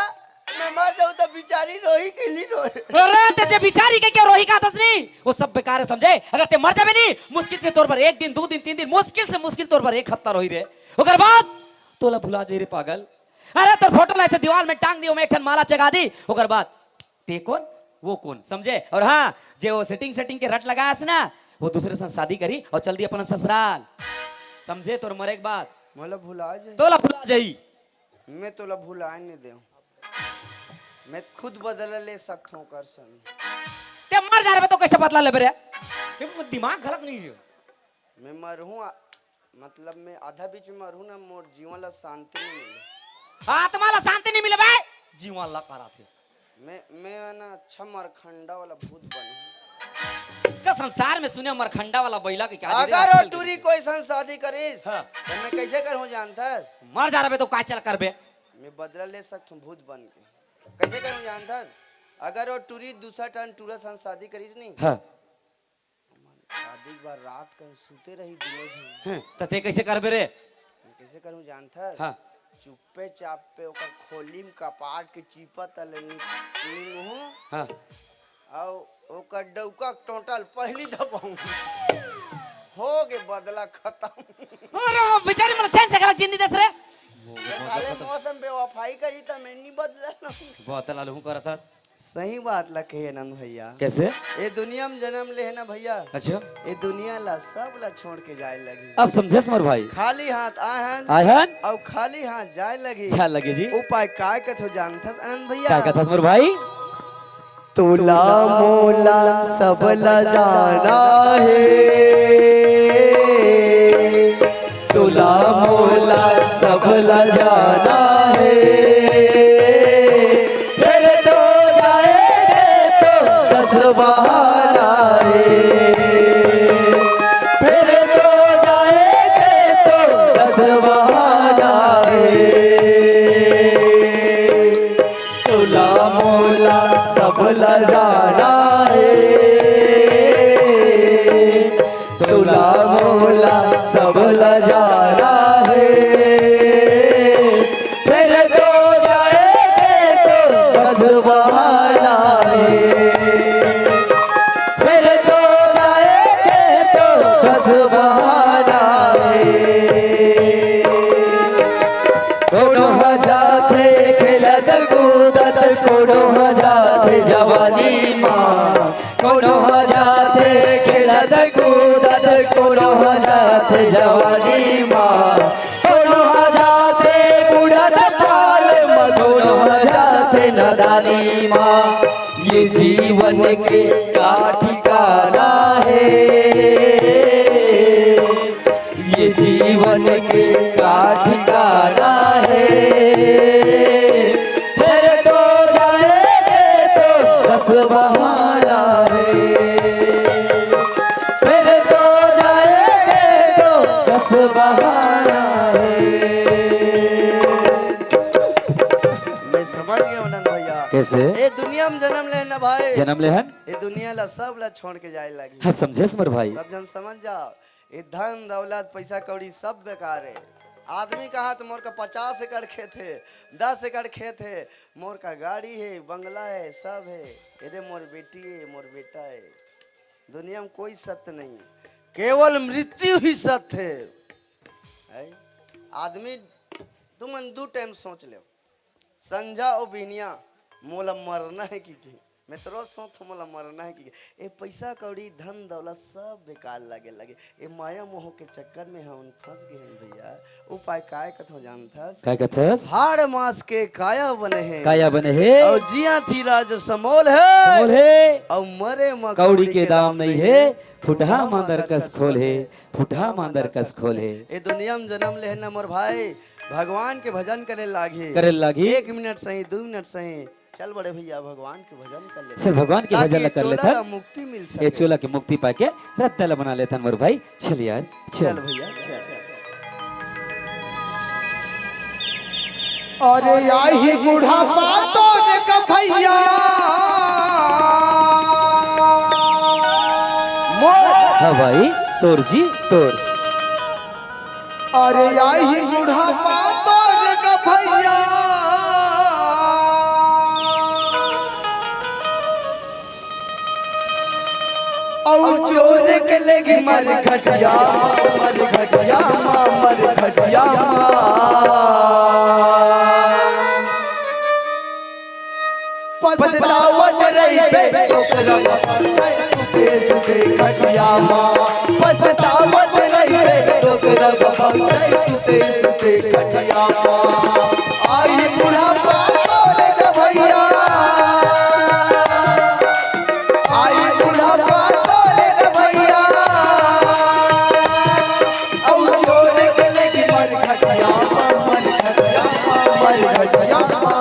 मैं मर जाहूँ त बिचारी रोही के नी रोही? अरे, तें जे बिचारी कहिके रोही कहत हस नी, वो सब बेकार हे समझे। अगर तें मर जाबे नी, मुश्किल से तोर बर एक दिन, दू दिन, तीन दिन, मुश्किल से मुश्किल तोर बर एक हफ्ता रोही रे। ओकर बाद तोला भुला जाही रे पागल। अरे, तोर फोटो ला अइसे दीवाल में टांग दिही, ओमे एक ठन माला चघा दिही, ओकर बाद तें कोन, वो कोन, समझे? अउ हाँ, जे वो setting, setting के रट लगाय हस ना, वो दूसरे संग शादी करही अउ चल दिही अपन ससुराल, समझे? तोर मरे के बाद मोला भुला जाही। तोला भुला जाही। मैं तोला भुलाय नी देहूँ, मैं खुद बदला ले सकत हूँ ओकर संग। तें मर जा रे बे, त कइसे बदला लेबे रे? तें दिमाग घलक नी हे। मैं मरहूँ, आ, मतलब मैं आधा बीच में मरहूँ ना, मोर जीवन ला शांति नी मिले। आत्मा ला शांति नी मिले बे, जीवन ला कराथे। मैं, मैं ना अच्छा मरखंडा वाला भूत बनहूँ। का संसार में सुने मरखंडा वाला बइला के क्या अगर वो टूरी कोई संग शादी करिस, हाँ। त मैं कइसे करहूँ जानथस? मर जा रे बे, त काय चल करबे? मैं बदला ले सकत हूँ भूत बन के। कइसे करहूँ जानथस? अगर वो टूरी दूसरा टन टूरा संग शादी करिस नी, हाँ। शादी के बाद रात कन सुते रही दुनों झन। हम्म, त तें कइसे करबे रे? कइसे करहूँ जानथस? हाँ। चुप्पे चाप्पे ओकर खोली म कपाट के चीपा तले नि-, निंगहूँ। हाँ। अउ ओकर डौका टोंटा ल पहिली दबाहूँ। हो गे बदला खतम। अरे, वो बेचारी मन ल चैन से घला जीन नी देस रे। अरे, मौसम बेवफाई करही त मैं नी बदला लूँ। बदला लूँ करत हस। सही बात ला कहे आनंद भैया। कइसे? ए दुनिया में जनम ले हे ना भैया। अच्छा। ए दुनिया ला सब ला छोड़ के जाय लगही। अब समझेस मोर भाई। खाली हाथ आए हन। आए हन। अउ खाली हाथ जाय लगही। जाय लगही जी। उपाय काय कथो जानथस आनंद भैया? काय कथस मोर भाई? तोला मोला सब ला जाना हे। तोला मोला सब ला जाना हे, फेर तो जाएंगे तो बस बहाना हे, फेर तो जाएंगे तो बस बहाना हे। तोला मोला सब ला जाना हे, तोला मोला सब ला जाना हे, फेर तो जाएंगे तो बस बहाना हे, फेर तो जाएंगे तो बस बहाना हे। कोनो ह जाथे खेलत कूदत, कोनो ह जाथे जवानी मा, कोनो ह जाथे खेलत कूदत, कोनो ह जाथे जवानी मा, कोनो ह जाथे बुढ़त काल मा, कोनो ह जाथे नदानी मा। ये जीवन के का ठिकाना हे? ये जीवन के का ठिकाना हे? फेर तो जाएंगे तो बस बहाना हे, फेर तो जाएंगे तो बस बहाना हे। मैं समझ गया आनंद भैया। कइसे? ए दुनिया में जनम लेहन ना भाई। जनम लेहन? ए दुनिया ला सब ला छोड़ के जाय लगही। अब समझेस मोर भाई। सब झन समझ जाव। ए धन दौलत, पैसा कौड़ी सब बेकार हे। आदमी कहा तो मोर का पचास एकड़ खेत हे, दस एकड़ खेत हे, मोर का गाड़ी हे, बंगला हे, सब हे। एदे मोर बेटी हे, मोर बेटा हे। दुनिया में कोई सत्य नहीं है, केवल मृत्यु ही सत्य है। है? आदमी, तुमन दू टाइम सोच लेव, संझा अउ बिहनिया मोला मरना है कि, कि मैं तो रोज सोचथों मोला मरना है कि, कि ए पैसा कौड़ी, धन दौलत सब बेकार लागे लगे। ए माया मोह के चक्कर में हमन फंस गए हैं भैया। उपाय काय कथों जानथस? काय कथस? हाड़ मांस के काया बने हे। काया बने हे। अउ जियत ही राज समोल हे। समोल हे। अउ मरे म कौड़ी के दाम नहीं हे। फुटहा मांदर कस खोल हे। फुटहा मांदर कस खोल हे। ए दुनिया में जन्म लेहे न मोर भाई, भगवान के भजन करे लागही। करे लागही। एक मिनट सही, दू मिनट सही, चल बड़े भैया, भगवान के भजन कर ले। चल, भगवान के ताकि भजन ल कर चोला लेथन। ला मुक्ति मिल सके। ये चोला के मुक्ति पाके रद्दा ल बना लेथन मोर भाई। चल यार, चल। चल भैया, चल। अरे आही बुढ़ापा तोर ग भैया। मोर हाँ भाई, तोर जी, तोर। अरे आही बुढ़ापा तोर ग भैया। अउ जोर के लेगी मर घटिया, मर घटिया मा, मर घटिया मा। पछतावत रहिबे ओकरा बाप, सुते सुते खटिया मा। पछतावत रहिबे ओकरा बाप, सुते सुते खटिया मा। आई बुढ़ापा तोर ग भैया, आई बुढ़ापा तोर ग भैया। अउ जोर के लेके मर घटिया मा, मर घटिया मा, मर घटिया मा।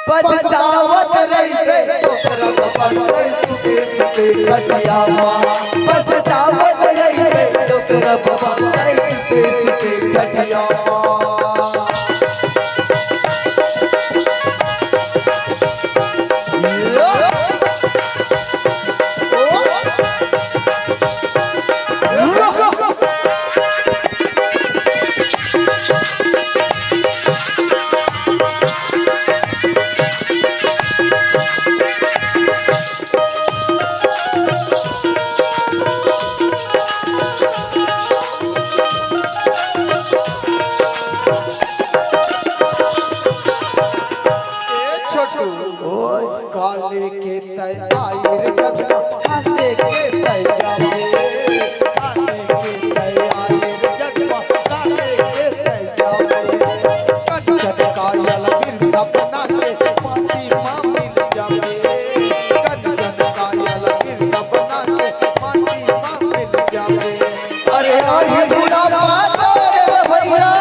पछतावत रहिबे ओकरा बाप, सुते सुते खटिया मा। पछतावत रहिबे ओकरा बाप, सुते सुते खटिया मा। ए छोटू, ओए। काले के तय आए रे जगना, काले के तय जावे। काले के तय आए रे जगना, काले के तय जावे। कंचन कायल बिरधा बना के, माटी मा मिल जावे। कंचन कायल बिरधा बना के, माटी मा मिल जावे। अरे, अरे, बुढ़ापा तोर ग भैया।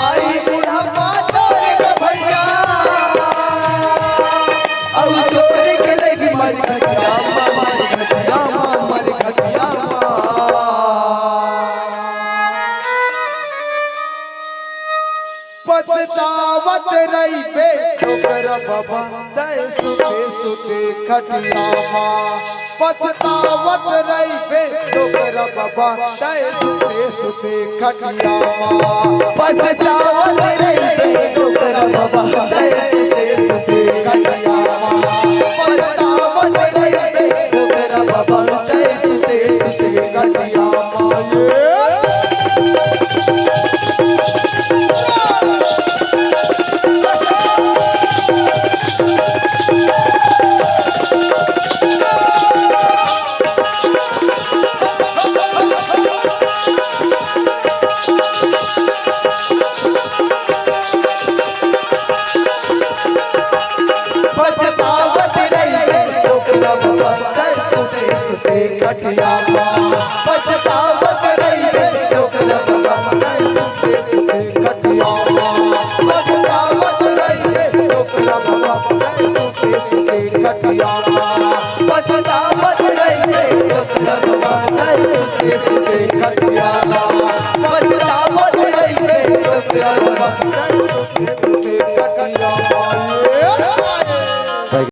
अरे, बुढ़ापा तोर ग भैया। अउ तोर के लेगी मर घटिया मा, मर घटिया मा, मर घटिया मा। पछतावत रहिबे ओकरा बाबा, तय सुते सुते खटिया मा। पछतावत रहिबे ओकरा बाबा, तय सुते सुते खटिया मा। पछतावत रहिबे ओकरा बाबा, तय सुते सुते खटिया मा। पछतावत रहिबे ओकरा बाबा, तय सुते सुते खटिया मा। ये पछतावत रहिबे ओकरा बाबा, सुते सुते खटिया।